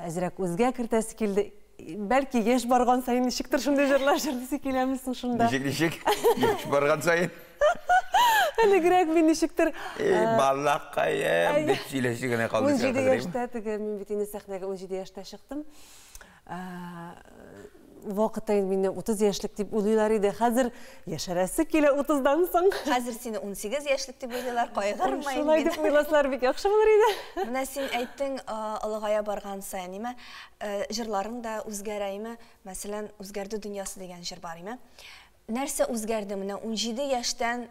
әзрәк үзгә кертәсе килде. Бәлки яшь барган саен ничектер шундый җырлар җырлыйсы киләме соң шунда? Ничек, ничек? Яшь барган саен? Элегрәк мин ничектер... Эй, балакаем, дип сөйләше генә калды. 17 яшьтә теге, мин бит инде сәхнәгә 17 яшьтә чыктым. Вакытта инде мине 30 яшьлек дип уйлыйлар иде. Хәзер яшәрәсе килә 30-дан соң. Хәзер сине 18 яшьлек дип уйлыйлар, кайгырма инде. Шулай дип уйласалар бик яхшы булыр иде. Менә син әйттең, олыгая барган саен, име, җырларың да үзгәрә, име? Мәсәлән, Үзгәрде дөньясы дигән җыр бар, име? Нәрсә үзгәрде? Менә 17 яшьтән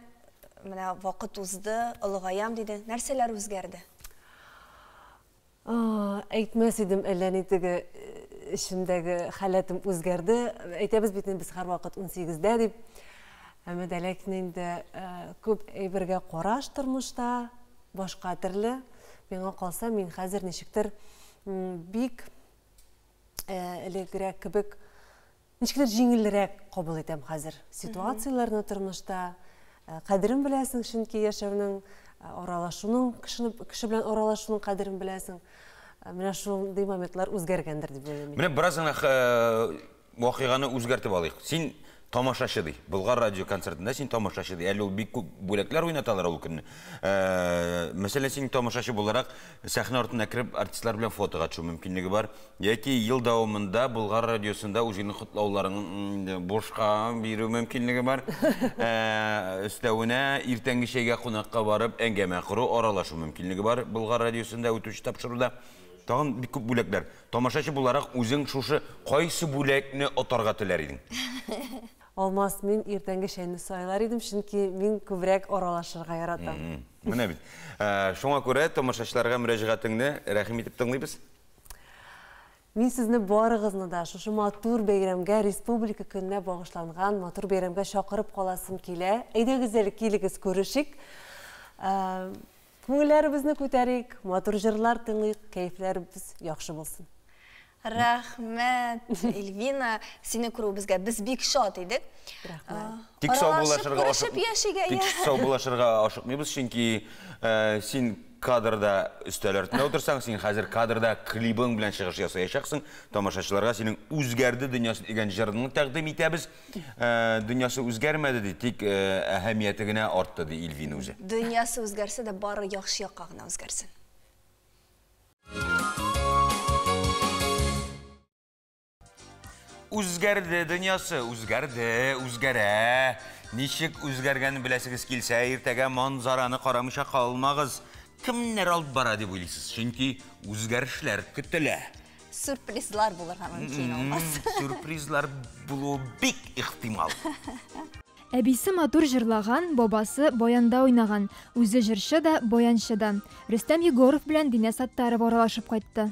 менә вакыт узды, олыгаям дидең. Нәрсәләр үзгәрде? Әйтмәс идем, әллә ни теге эчемдәге халәтем үзгәрде. Әйтәбез бит инде без һәрвакыт 18-дә дип. Әмма дә ләкин инде күп әйбергә караш тормышта башка төрле. Миңа калса, мин хәзер ничектер бик элегрәк кебек ничектер җиңелрәк кабул итәм хәзер ситуацияләрне тормышта. Кадерен беләсең, чөнки яшәүнең, аралашуның, кешене, кеше белән аралашуның кадерен беләсең. Менә шундый моментлар үзгәргәндер дип уйлыйм. Менә бераз гына вакыйганы үзгәртеп алыйк. Син тамашачы ди. Болгар радио концертында син тамашачы ди. Әле ул бик күп бүләкләр уйнаталар ул көнне. Мәсәлән, син тамашачы буларак сәхнә артына кереп артистлар белән фотога төшү мөмкинлеге бар. Яки ел дәвамында Болгар радиосында үзеңнең котлауларыңны бушка бирү мөмкинлеге бар. Өстәвенә иртәнге чәйгә кунакка барып әңгәмә кору, аралашу мөмкинлеге бар Болгар радиосында үтүче тапшыруда. Тагын бик күп бүләкләр. Тамашачы буларак үзең шушы кайсы бүләкне отарга теләр идең? Алмаз, мин иртәнге чәйне сайлар идем, чөнки мин күбрәк аралашырга яратам. Менә бит. Шуңа күрә тамашачыларга мөрәҗәгатеңне рәхим итеп тыңлыйбыз. Мин сезне барыгызны да шушы матур бәйрәмгә, Республика көненә багышланган матур бәйрәмгә чакырып каласым килә. Әйдәгез әле, килегез, күрешик. Күңелләребезне күтәрик, матур җырлар тыңлыйк, кәефләребез яхшы булсын. Рәхмәт, Эльвина, сине күрүебезгә без бик шат идек. Рәхмәт. Тик саубуллашырга Күрешеп яшик, Тик саубуллашырга ашыкмыйбыз, чөнки син кадрда өстәл артында утырсаң, син хәзер кадрда клибың белән чыгыш ясаячаксың. Тамашачыларга синең Үзгәрде дөньясы дигән җырыңны тәкъдим итәбез. Дөньясы үзгәрмәде ди, тик әһәмияте генә артты ди Эльвина үзе. Дөньясы үзгәрсә дә, бары яхшы якка гына үзгәрсен. Үзгәрде дөньясы, үзгәрде, үзгәрә. Ничек үзгәргәнен беләсегез килсә, иртәгә Манзараны карамыйча калмагыз. Кемнәр алып бара дип уйлыйсыз? Чөнки үзгәрешләр көтелә. Сюрпризлар булырга мөмкин, Алмаз. Сюрпризлар булуы бик ихтимал. Әбисе матур җырлаган, бабасы баянда уйнаган. Үзе җырчы да, баянчы да. Рөстәм Егоров белән Динә Саттарова аралашып кайтты.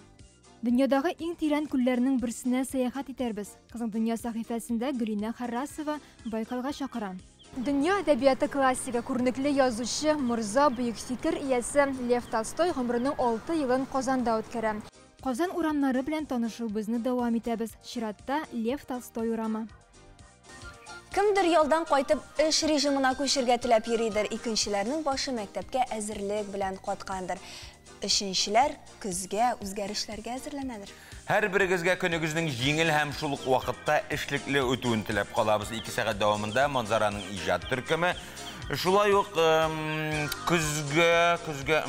Дөньядагы иң тирән күлләрнең берсенә сәяхәт итәрбез. Кызыл дөнья сәхифәсендә Гөлинә Харрасова Байкалга чакыра. Дөнья әдәбияты классигы, күренекле язучы, морза, бөек фикер иясе Лев Толстой гомеренең 6 елын Казанда үткәрә. Казан урамнары белән танышуыбызны дәвам итәбез. Чиратта Лев Толстой урамы. Кемдер ялдан кайтып эш режимына күчергә теләп йөридер, икенчеләрнең башы мәктәпкә әзерлек белән каткандыр. Өченчеләр көзгә үзгәрешләргә әзерләнәдер. Һәрберегезгә көнегезнең җиңел һәм шул ук вакытта эшлекле үтүен теләп калабыз. 2 сәгать дәвамында Манзараның иҗат төркеме шулай ук көзгә, көзгә,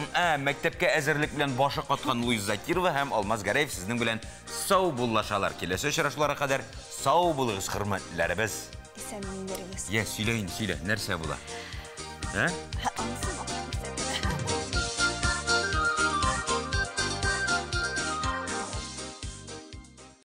мәктәпкә әзерлек белән башы каткан Луиза Закирова һәм Алмаз Гәрәев сезнең белән сау буллашалар. Киләсе очрашуларга кадәр сау булыгыз, хөрмәтләребез. Исәнмендерегез. Я, сөйлә инде, сөйлә. Нәрсә була? Ә? Анысы